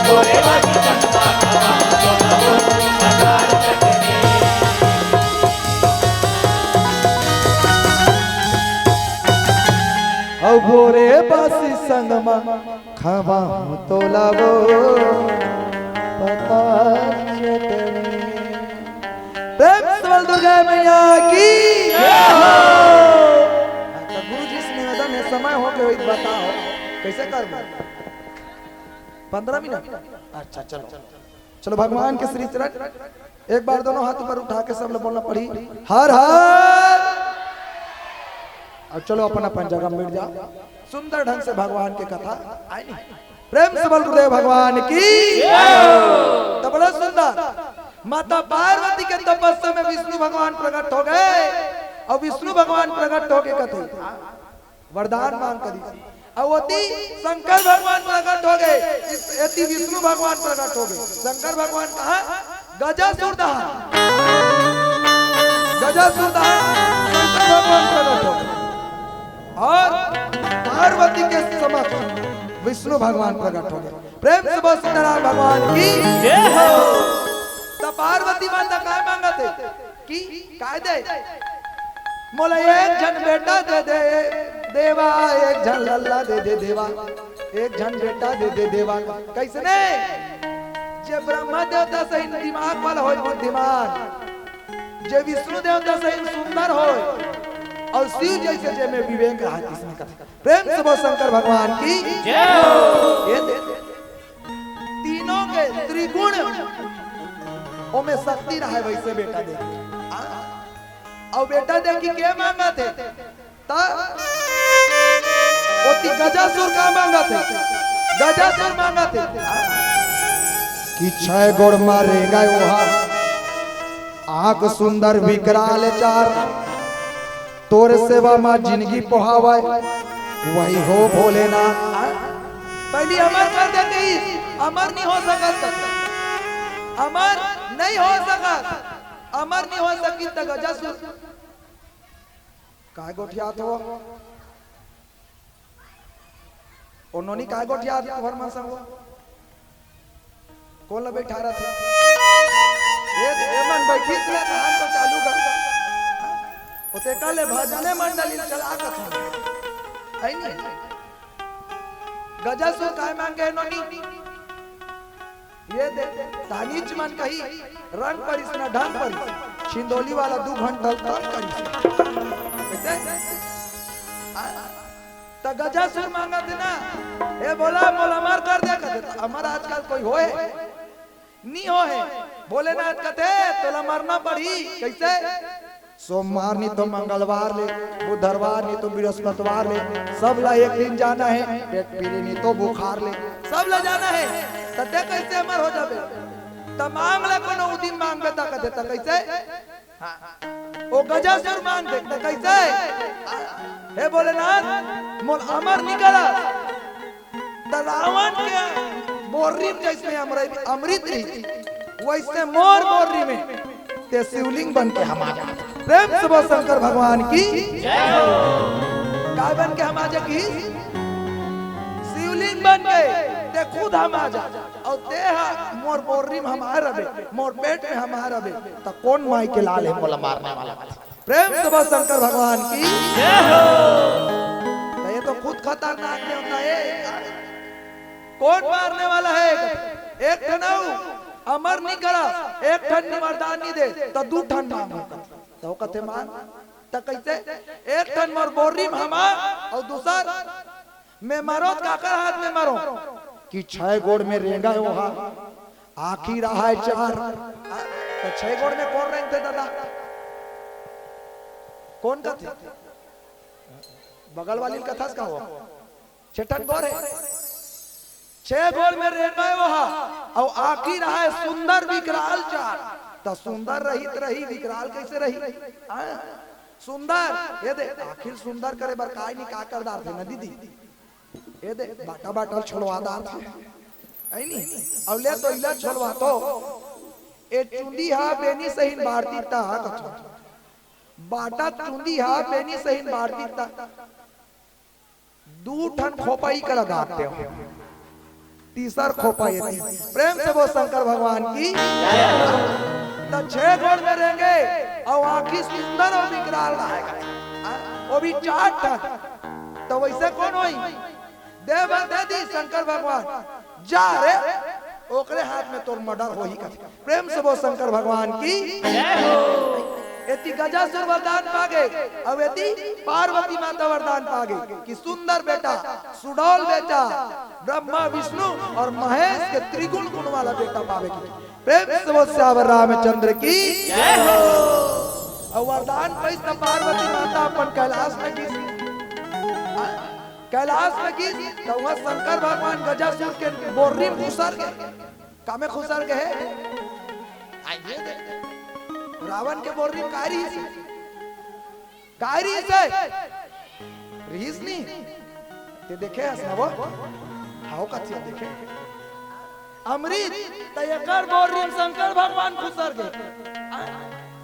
बोरे बासी संगमा, हवा तोला वो पताल चटनी। अउ बोरे बासी संगमा, खावा हूँ तोला वो पताल चटनी। प्रेम से बोल दुर्गा मैया की जय हो। हाँ, तो गुरुजी से निवेदन है, समय हो के वही बताओ, कैसे करबो? पन्द्रह मिनट? अच्छा, चलो। चलो, भगवान के श्री चरण, एक बार दोनों हाथ ऊपर उठा के सब लोग बोलना पड़ी, हर हर। अब चलो, अपन अपन जगह मिट जाओ, सुंदर ढंग से भगवान के कथा आए नहीं। प्रेम से बोल गुरुदेव भगवान की। तो बड़ा सुंदर माता पार्वती के तपस्या में विष्णु भगवान प्रकट हो गए, और विष्णु भगवान प्रकट होके कथे, वरदान मांग करी। अउ ओती शंकर भगवान प्रकट हो गए, इस एती विष्णु भगवान प्रकट हो गए। शंकर भगवान कहा? गजासुर दहा, गजासुर दहा शंकर भगवान प्रकट हो गए, और पार्वती के समक्ष विष्णु भगवान प्रकट हो गए। प्रेम से बोल सीताराम भगवान की जय हो। तो पार्वती माता काय मांगत हे? कि काय दे? मोला एक झन बेटा दे दे देवा, एक झन लल्ला दे दे देवा, एक झन बेटा दे दे देवा। कैसने? जे ब्रह्मा देवता सही दिमाग वाला होय, बुद्धिमान, जे विष्णु देवता सही सुंदर होय, और शिव जैसे जे में विवेक रहा, इसमें कथा। प्रेम से बोल शंकर भगवान की जय हो। ये दे, तीनों के त्रिगुण ओमे शक्ति रहे, वैसे बेटा दे। आ, अउ बेटा दे कि के मांगत हे? त ओती गजासुर का मांगत हे? गजासुर मांगत हे कि छह गोड़ मारे गए ओहा, आंख सुंदर विकराल चार, तोर सेवा मा जिंदगी पोहावय, वही हो भोलेनाथ। पहली अमर कर देते ही, अमर नहीं हो सकत, अमर नहीं हो सकत, अमर नहीं हो सकी त गजासुर। काय गोठियात हो? ओ नोनी काय गोठियात हो, हर मन संगो? कोन ला बैठा रथे? ये, ये मन बैठी से कहान तो चालू कर। ओते काले भजने मंडली चला कथा। है नी? गजासुर काय मांगे नोनी? ये दे, तानीच मन कही, रंग परिस ना ढंग परिस, छिंदोली वाला दू घंटा तंग करिस। कैसे? आ, त गजासुर मांगत हे ना, ए बोला, मोला अमर कर दे, कथे, त अमर आजकल कोई होए? नी होए। भोलेनाथ कथे, तोला मरना पड़ी। कैसे? सोमवार नी तो मंगलवार ले, बुधवार नी तो बृहस्पतिवार ले, सब ला एक दिन जाना हे। पेट पीरी नी तो बुखार ले, सब ला जाना हे। त ते कैसे अमर हो जाबे? त मांग ले कोनो उदिम मांगबे त कथे त कैसे? हाँ। ओ गजासुर मांग दे, त कैसे? हे भोलेनाथ, मोर अमर निकला। त रावण के बोर्री में जैसे अमर-, अमृत रही, वैसे मोर बोर्री में ते शिवलिंग बन के हमा जा। प्रेम से बोल शंकर भगवान की जय हो। काय बन के हमा जा की? शिवलिंग बन के ते खुद हमा जा। अउ ते हा मोर बोर्री में हमार रबे, मोर पेट में हमार रबे, त कोन माई के लाल हे मोला मारने वाला? प्रेम से बोल शंकर भगवान की जय हो। त ये तो खुद खतरनाक देवता हे। कोन मारने वाला हे? एक ठन अउ अमर नी करा, एक ठन नी वरदान नी दे, त दू ठन मांगो। त वो कथे मांग, त कैसे? एक ठन मोर बोर्री में हमा, अउ दूसर मैं मरों त काकर हाथ में मरों? कि छह गोड़ में रेंगा हे ओहा, आँखी रहा हे चार। आ, छह गोड़ में कोन रेंगथे दादा? कोन कथे? बगल वाली ल कथस का हो? छेठन गोड़ हे। छह गोड़ में रेंगे ओहा, अउ आँखी रहय सुंदर विकराल चार। त सुंदर रही त रही, विकराल कइसे रही? हाँ? सुंदर, ये दे, आखिर सुंदर करे बर काय नी का कर डारथे न दीदी? ये दे, बाटा बाटा ल छोलवा डारथे। है नी? अउ ले तो इला छोलवा तो। ए चुंदी हा बेनी सहीन बारती ता कथो। बाटा चुंदी हा बेनी सहीन बारती ता। दू ठन खोपा इकरा गाते हो। तीसर खोपा ये थी। प्रेम से बोल शंकर भगवान की। त छह गोड़ में रेंगे अउ आँखी सुंदर अउ विकराल रहय। हाँ, वो भी चार ठन। त वइसे कोन होही? दे बर दे दी शंकर भगवान। जा रे, ओकरे हाथ में तोर murder होही कथे। प्रेम से बोल शंकर भगवान की। एती गजासुर वरदान पागे, अउ एती पार्वती माता वरदान पागे कि सुंदर बेटा, सुडौल बेटा, ब्रह्मा, विष्णु अउ महेश के त्रिगुण गुण वाला बेटा पावे की। प्रेम से बोल सियावर रामचंद्र की। अउ वरदान पाइस त पार्वती माता अपन कैलाश में गिस। कैलाश में गिस, त उहाँ शंकर भगवान गजासुर के बोर्री में खुसर गे। कामे खुसर गे हे? आ, ये दे। रावण के बोर्री में काय रिहिस? काय रिहिस हे? रिहिस नी? ते देखे हस ना वो? हाव कथिया देखे? अमृत, त एकर बोर्री में शंकर भगवान खुसर गे। आ,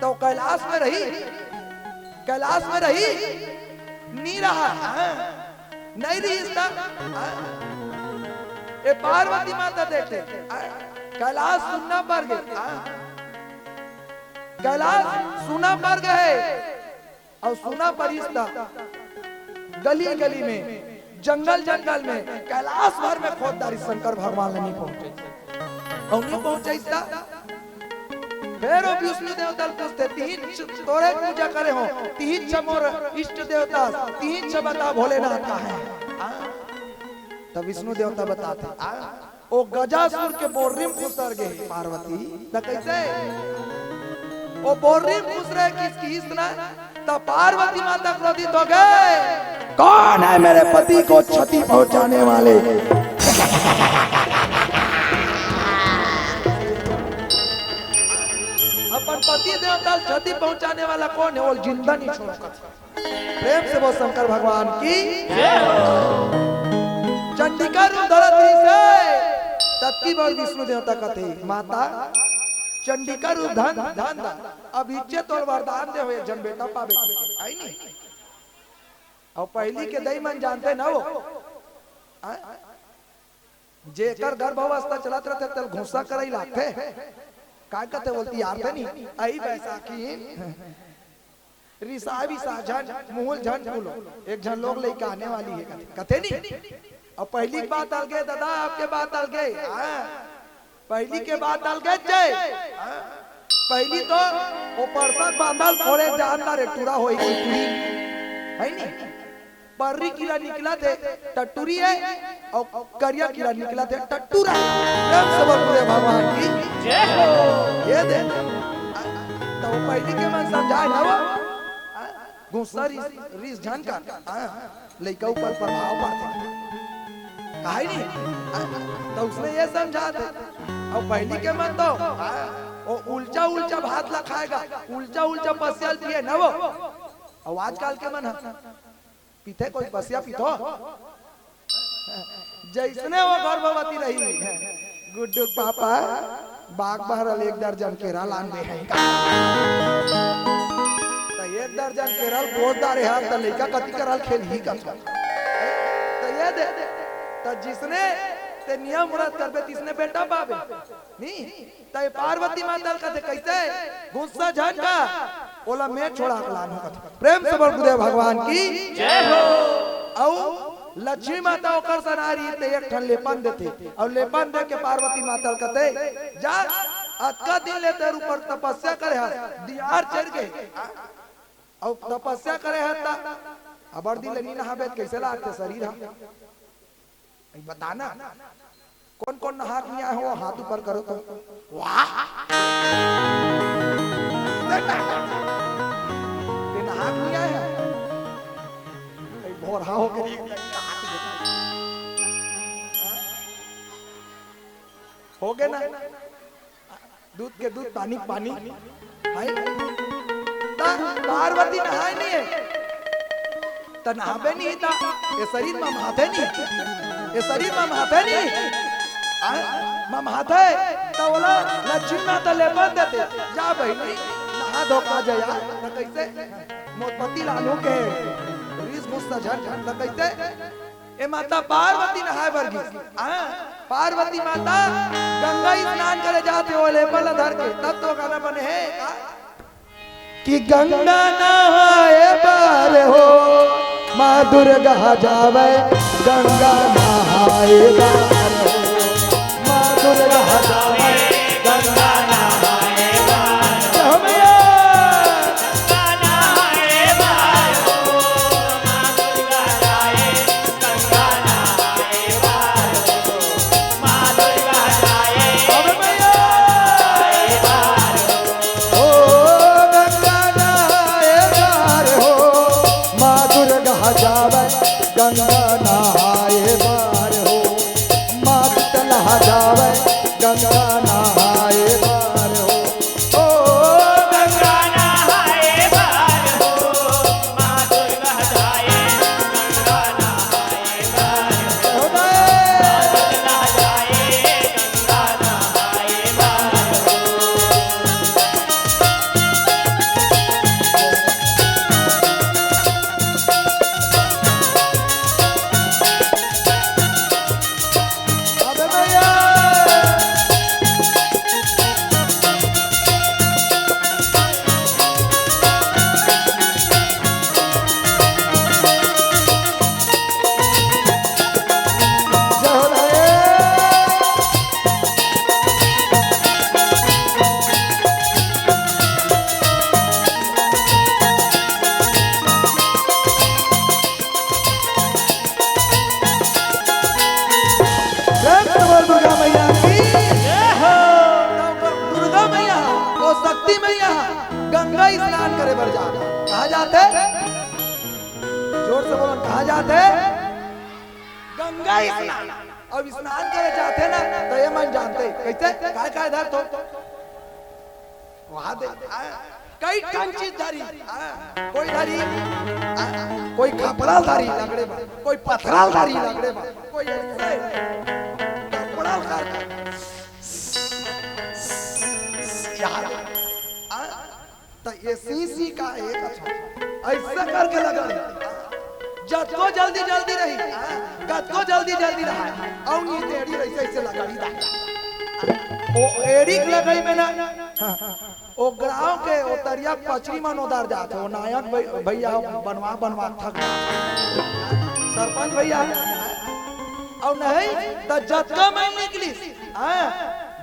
त कैलाश में रही? कैलाश में रही? नी रहा। आ, नहीं रिहिस त, आ, ए पार्वती माता देखे, आ, कैलाश सुन्ना पर गे, आ, कैलाश सुन्ना पर गे, अउ सुन्ना परिस त गली गली में, जंगल जंगल में, कैलाश भर में खोद डारिस, शंकर भगवान ल नी पहुंचे। अउ नी पहुंचाइस त फेर ओ विष्णु देवता ल पूछथे, "तिही छ-, तोरे पूजा करे हो, तिही छ मोर इष्ट देवता, तिही छ बता भोलेनाथ कहाँ हे?" आ? त विष्णु देवता बताथे, आ? ओ गजासुर के बोर्री में खुसर गे हे पार्वती। त कइसे? ओ बोर्री में खुसरे किस किहिस ना, त पार्वती माता क्रोधित हो गे। कौन है मेरे पति को क्षति पहुंचाने वाले? अपन पति देवता ल क्षति पहुंचाने वाला कोन हे? ओला जिंदा नी छोड़ सकत। प्रेम से बोल शंकर भगवान की। चंडिका रूप धरत रिहिस हे। ततकी बर विष्णु देवता कथे, माता, चंडिका रूप धन, धन दा। अब इच्चे तोर वरदान दे हो, एक झन बेटा पाबे। आई नी? अउ पहिली के दई मन जानथे ना वो। आ? जेकर गर्भावस्था चलत रथे, तेल घुस्सा करई लागथे। काय कथे बोलती यार थे नी? आई बैसाखी रिसा विसा झन, मुहुल झन फूलो। एक झन लोग लइका आने वाली हे कथे, कथे नी? अब पहिली के बात अलगे दादा, अब के बात अलगे। हाँ। पहिली के बात अलगे चे। हाँ। पहिली तो ओ परसत बांधल फोड़े जानता रे टूरा होई कोई टूरी। है नी? पर्री कीरा निकलत हे, त टूरी हे, अउ करिया कीरा निकलत हे, त टूरा। प्रेम से बोल पूरे भगवान की। जय हो। ये दे। त वो पहिली के मन समझाय ना वो। हाँ? घुस्सा रिस, रिस झन कर। हाँ? लइका ऊपर प्रभाव पड़थे। काहे नी? हाँ? त उसने ये समझाथे। अउ पहिली के मन तो, हाँ? वो उल्चा उल्चा भात ला खाय गा, उल्चा उल्चा पसिया ल पिए ना वो। अउ आजकल के मन ह पीथे कोई बसिया पीथो? जइसने वो गर्भवती रही, गुड्डू के पापा बाग बहरल एक दर्जन केरा लान दे हे। त एक दर्जन केरा ल बोस डारे हस, त लइका कति करा ल खेलही कस। त ये दे, त जिसने ते नियम व्रत करबे, तिसने बेटा पाबे। नी? त ये पार्वती माता ल कथे, कइसे? घुस्सा झन कर, ओला मैं छोड़ा के लानहूं कथे। प्रेम से बोल गुरुदेव भगवान की। जय हो। अउ लक्ष्मी माता ओकर सनारी ते एक ठन लेपन देथे, अउ लेपन दे के पार्वती माता ल कथे, जा, अतका दिन ले तेर ऊपर तपस्या करे हस, दियार चढ़ गे, अउ तपस्या करे हस त अबर दिन ले नी नहाबे त कइसे लागथे शरीर ह? बताना। कोन कोन नहा के नइ आए हो, हाथ ऊपर करो तो। वाह। ते नहा के नहीं आया? कहीं भोरहा हो गई। हो गए ना? दूध के दूध, पानी के पानी। हाय। ता पार्वती नहाए नहीं है। त नहाबे नहीं ता, ये शरीर ममहाथे नहीं, ये शरीर ममहाथे नहीं, आ, ममहाथे, त ओला लक्ष्मी माता लेपन देते, जा बहिनी, नहा धो का जया, त कैसे? मोर पति लानू के, रीस गुस्सा झन, त कैसे? ए माता पार्वती नहाए बर गिस, आ, पार्वती माता गंगा स्नान करे जाते हो, लेपन ला धर के, तब तो गाना बने है, का? कि गंगा नहाए बर हो, माँ दुर्गा जावे, गंगा नहाए बर हो, माँ दुर्गा जावे, गंगा नहाए बर हो। जय हो मैया। अबे मैया। ओ गंगा नहाए बार हो, माँ दुर्गा जावे, गंगा नहाए बार हो, माँ शीतला जावे, गंगा नहाए बार हो। ओ गंगा नहाए बार हो, माँ दुर्गा जाए, गंगा नहाए बार हो। प्रेम से बोल दुर्गा मैया की। जय हो। दुर्गा मैया, वो शक्ति मैया, गंगा स्नान करे बर जा। कहाँ जाते? जोर से बोलो, कहाँ जाते? गंगा स्नान। अब स्नान करे जाते ना, तो ये मन जानते, कैसे? काय काय धर तो? वहाँ दे, आ, कई ठन चीज धरी, आ, कोई धरी, आ, कोई खपड़ा धरी लगड़े बा, कोई पथरा धरी लगड़े बा, कोई ऐसे खपड़ा धरी। यार, आ, त ये सी सी का एक अच्छा, ऐसा करके लगड़ी, जतको जल्दी जल्दी रही, कतको जल्दी जल्दी रहा, और ये टेढ़ी ऐसे ऐसे लगड़ी रहा। ओ एड़ी के लगई में ना, हाँ, ओ गाँव के ओ तरिया पचरी मन उदार जात हे, ओ नायक भई-, भैया बनवा बनवा थक जात हे। सरपंच भैया, अउ नहीं त जतका मैल निकलिस, हाँ,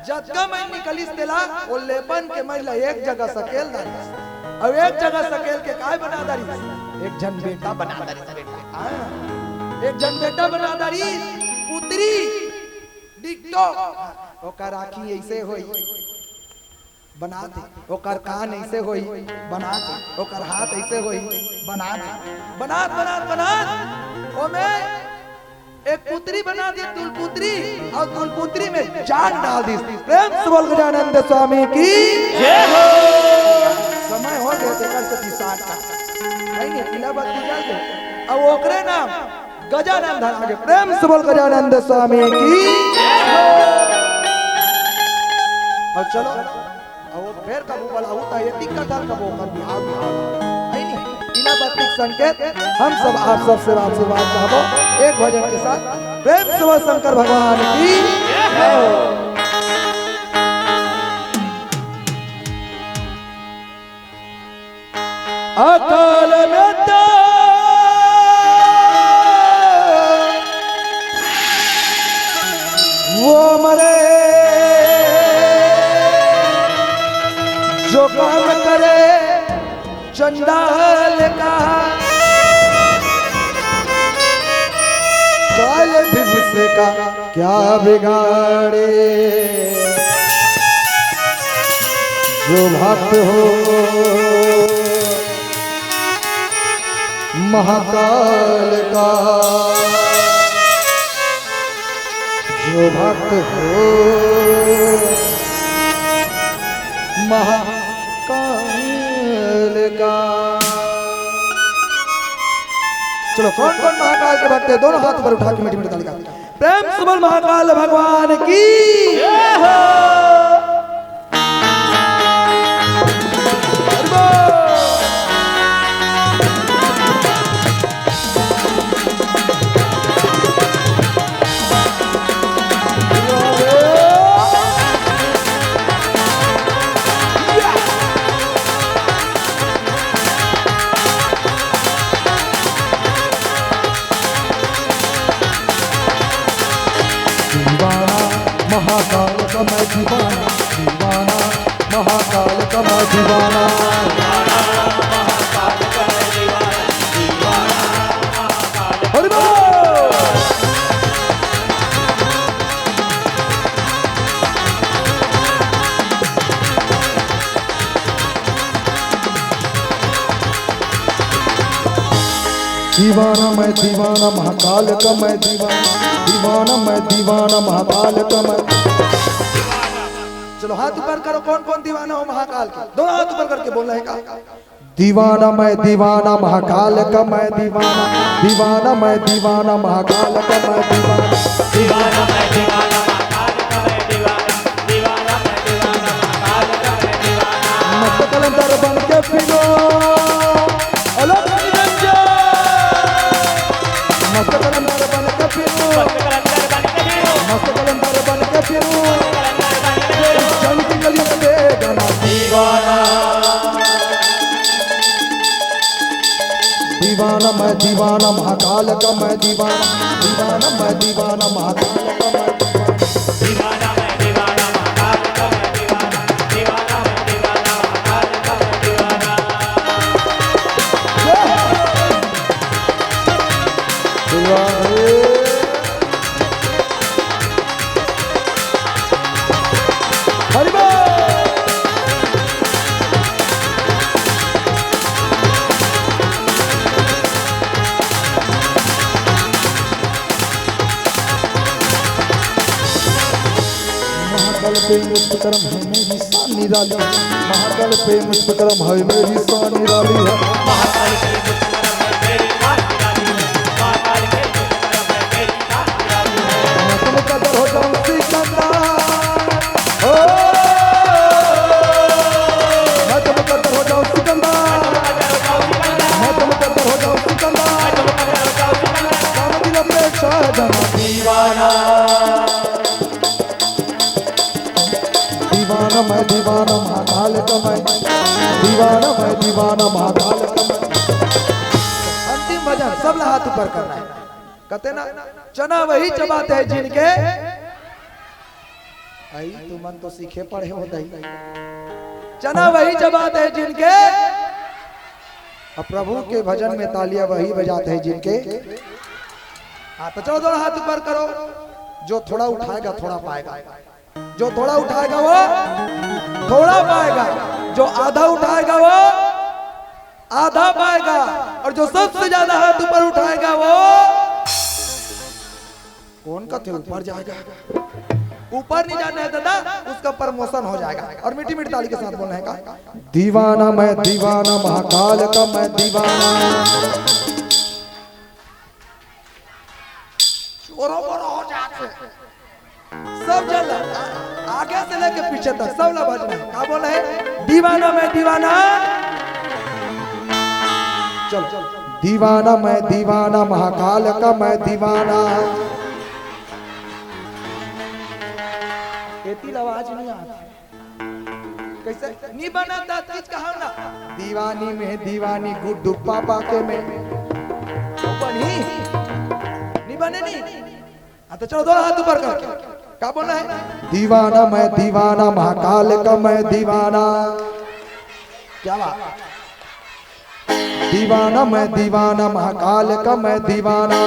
जतका मैल निकलिस तेला, ओ लेपन के मैल ला एक जगह सकेल डारिस, अउ एक जगह सकेल के काय बना डारिस? एक झन बेटा बना डारिस, बेटा, हाँ, एक झन बेटा बना डारिस, पुतरी, डिकटो, ओकर आँखी ऐसे होई, बनात हे, ओकर कान ऐसे होई, बनात हे, ओकर हाथ ऐसे होई, बनात हे, बनात, बनात, बनात, ओमे एक पुतरी बना दी, तुलपुतरी, अउ तुलपुतरी में जान डाल दी। प्रेम से बोल गजानंद स्वामी की जय हो। समय हो गया, देखा से पिसान का। नहीं, नहीं, पीला बत्ती जल दे। अब ओकरे नाम गजानंद धरा के। प्रेम से बोल गजानंद स्वामी की। और चलो, अब वो फेर कबू बोला होता, ये टिक्का था कबू कर बिहार, बिहार। नहीं, नहीं, बिना बात के संकेत, हम सब आप सबसे आशीर्वाद चाहबो, एक भजन के साथ। प्रेम से बोल शंकर भगवान की। अकाल में तो वो मरे जो काम करे चंडाल का, काल भी उसका क्या बिगाड़े। जो भक्त हो महाकाल का, जो भक्त हो महाकाल का। चलो, कौन कौन महाकाल के भक्त है, दोनों हाथ ऊपर उठा के मीठी मीठी ताली का प्रेम से बोल महाकाल भगवान की। जय हो। दीवाना महाकाल का मैं दीवाना, दीवाना महाकाल का मैं दीवाना। हरि बोल। दीवाना मैं दीवाना महाकाल का मैं दीवाना, दीवाना मैं दीवाना महाकाल का मैं। चलो हाथ ऊपर करो, कौन कौन दीवाना हो महाकाल के, दोनों हाथ ऊपर करके बोलना है का? दीवाना मैं दीवाना महाकाल का मैं दीवाना, दीवाना मैं दीवाना महाकाल का मैं दीवाना। दीवाना मैं दीवाना महाकाल का मैं दीवाना, दीवाना मैं दीवाना महाकाल का मैं दीवाना। मस्त कलंदर बन के फिरो, अलग निरंजन। मस्त कलंदर बन के फिरो, मस्त कलंदर बन के फिरो, मस्त कलंदर बन के फिरो। मस्त कलंदर बन के फिरो। चल के गलियों में दे गाना। दीवाना। दीवाना मैं दीवाना महाकाल का मैं दीवाना, दीवाना मैं दीवाना महाकाल का मैं दीवाना। दीवाना मैं दीवाना महाकाल का मैं दीवाना, दीवाना मैं दीवाना महाकाल का मैं दीवाना। हरि बोल। महाकाल पे मुझ पे करम है मेरी शान निराली, महाकाल पे मुझ पे करम है मेरी शान निराली है। महाकाल पे मुझ पे करम है मेरी शान निराली है, महाकाल पे मुझ पे करम है मेरी शान निराली है। मैं तो मुकद्दर हो जाऊं सिकंदर, ओ, मैं तो मुकद्दर हो जाऊं सिकंदर, मैं तो मुकद्दर हो जाऊं सिकंदर। काम दिल पे शाहजहां दीवाना। दीवाना मैं दीवाना महाकाल का मैं, दीवाना मैं दीवाना महाकाल का मैं। अंतिम भजन, सबला हाथ ऊपर करना है। कहते ना, चना वही चबाते हैं जिनके, आई तुमन तो सीखे पढ़े हो दई। चना वही चबाते हैं जिनके, और प्रभु के भजन में तालियां वही बजाते हैं जिनके। हाँ, तो चलो दोनों हाथ ऊपर करो, जो थोड़ा उठाएगा थोड़ा पाएगा। जो थोड़ा उठाएगा वो थोड़ा पाएगा, जो आधा उठाएगा वो आधा पाएगा, और जो सबसे ज्यादा हाथ ऊपर उठाएगा वो कौन का थे ऊपर जाएगा। ऊपर नहीं जाना है दादा, उसका प्रमोशन हो जाएगा। और मीठी मीठी ताली के साथ बोलना है का? दीवाना मैं दीवाना महाकाल का मैं दीवाना। चोरो बोरो हो जाते। सब जन ला, आगे से लेके पीछे तक सब ला भजना है। का बोला है? दीवाना मैं दीवाना। चलो। दीवाना मैं दीवाना महाकाल का मैं दीवाना। एती ला आवाज नहीं आती। कैसे? नी बना ता चीज कहा ना। दीवानी में दीवानी गुड्डू पापा के में। बनी? नी बने नी? हाँ, तो चलो, दोनों हाथ ऊपर कर। क्या बोलना है? दीवाना मैं दीवाना, महाकाल का मैं दीवाना। क्या बात? दीवाना मैं दीवाना, महाकाल का मैं दीवाना।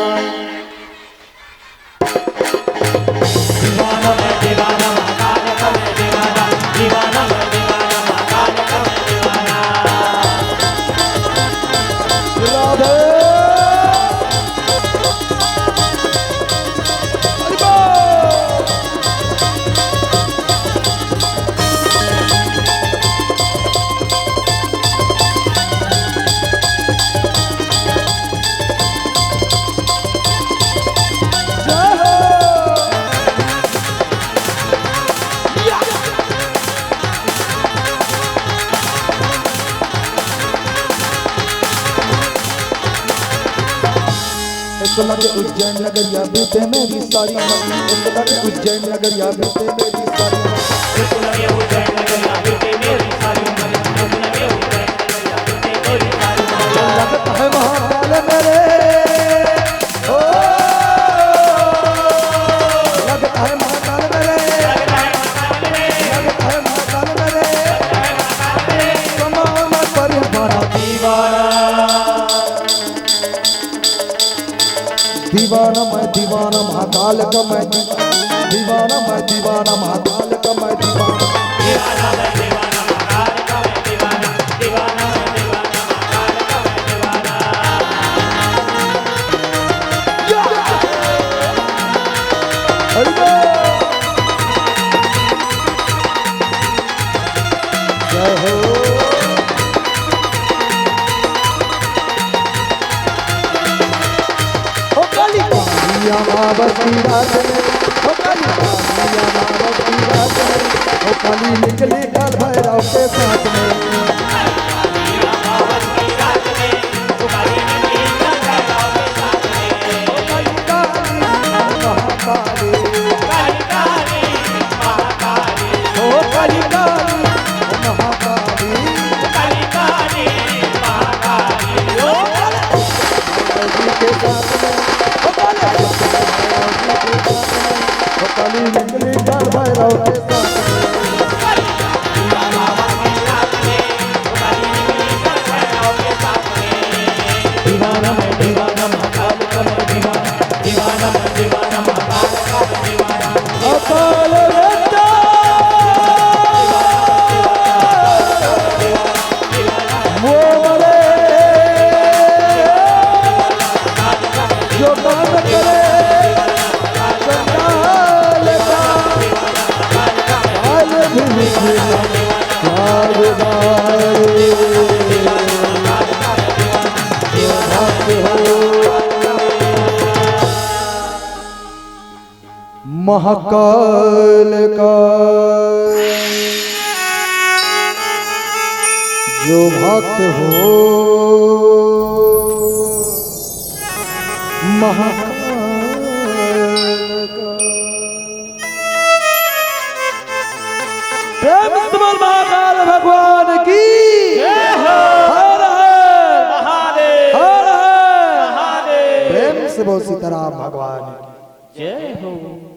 दीवाना मैं दीवाना, महाकाल का मैं दीवाना। दीवाना मैं दीवाना, महाकाल उज्जैन नगरिया बीते मेरी सारी उम्र, उज्जैन नगरिया बीते मेरी सारी उम्र। लगता है महाकाल मेरे, ओ, लगता है महाकाल मेरे, लगता है महाकाल मेरे, कमाना पर बड़ा दीवाना। दीवाना मैं दीवाना महाकाल का मैं दीवाना, दीवाना मैं दीवाना महाकाल का मैं दीवाना। हरि बोल। जय हो। ओ काली काली अमावस की रात में, ओ काली काली अमावस की रात में, ओ काली निकली काल भैरव के साथ में। ओ काली काली महाकाली, ओ काली काली महाकाली। महाकाल का जो भक्त हो, महाकाल का। प्रेम से बोल महाकाल भगवान की। जय हो। हर हर महादेव। हर हर महादेव। प्रेम से बोल सीताराम भगवान की। जय हो।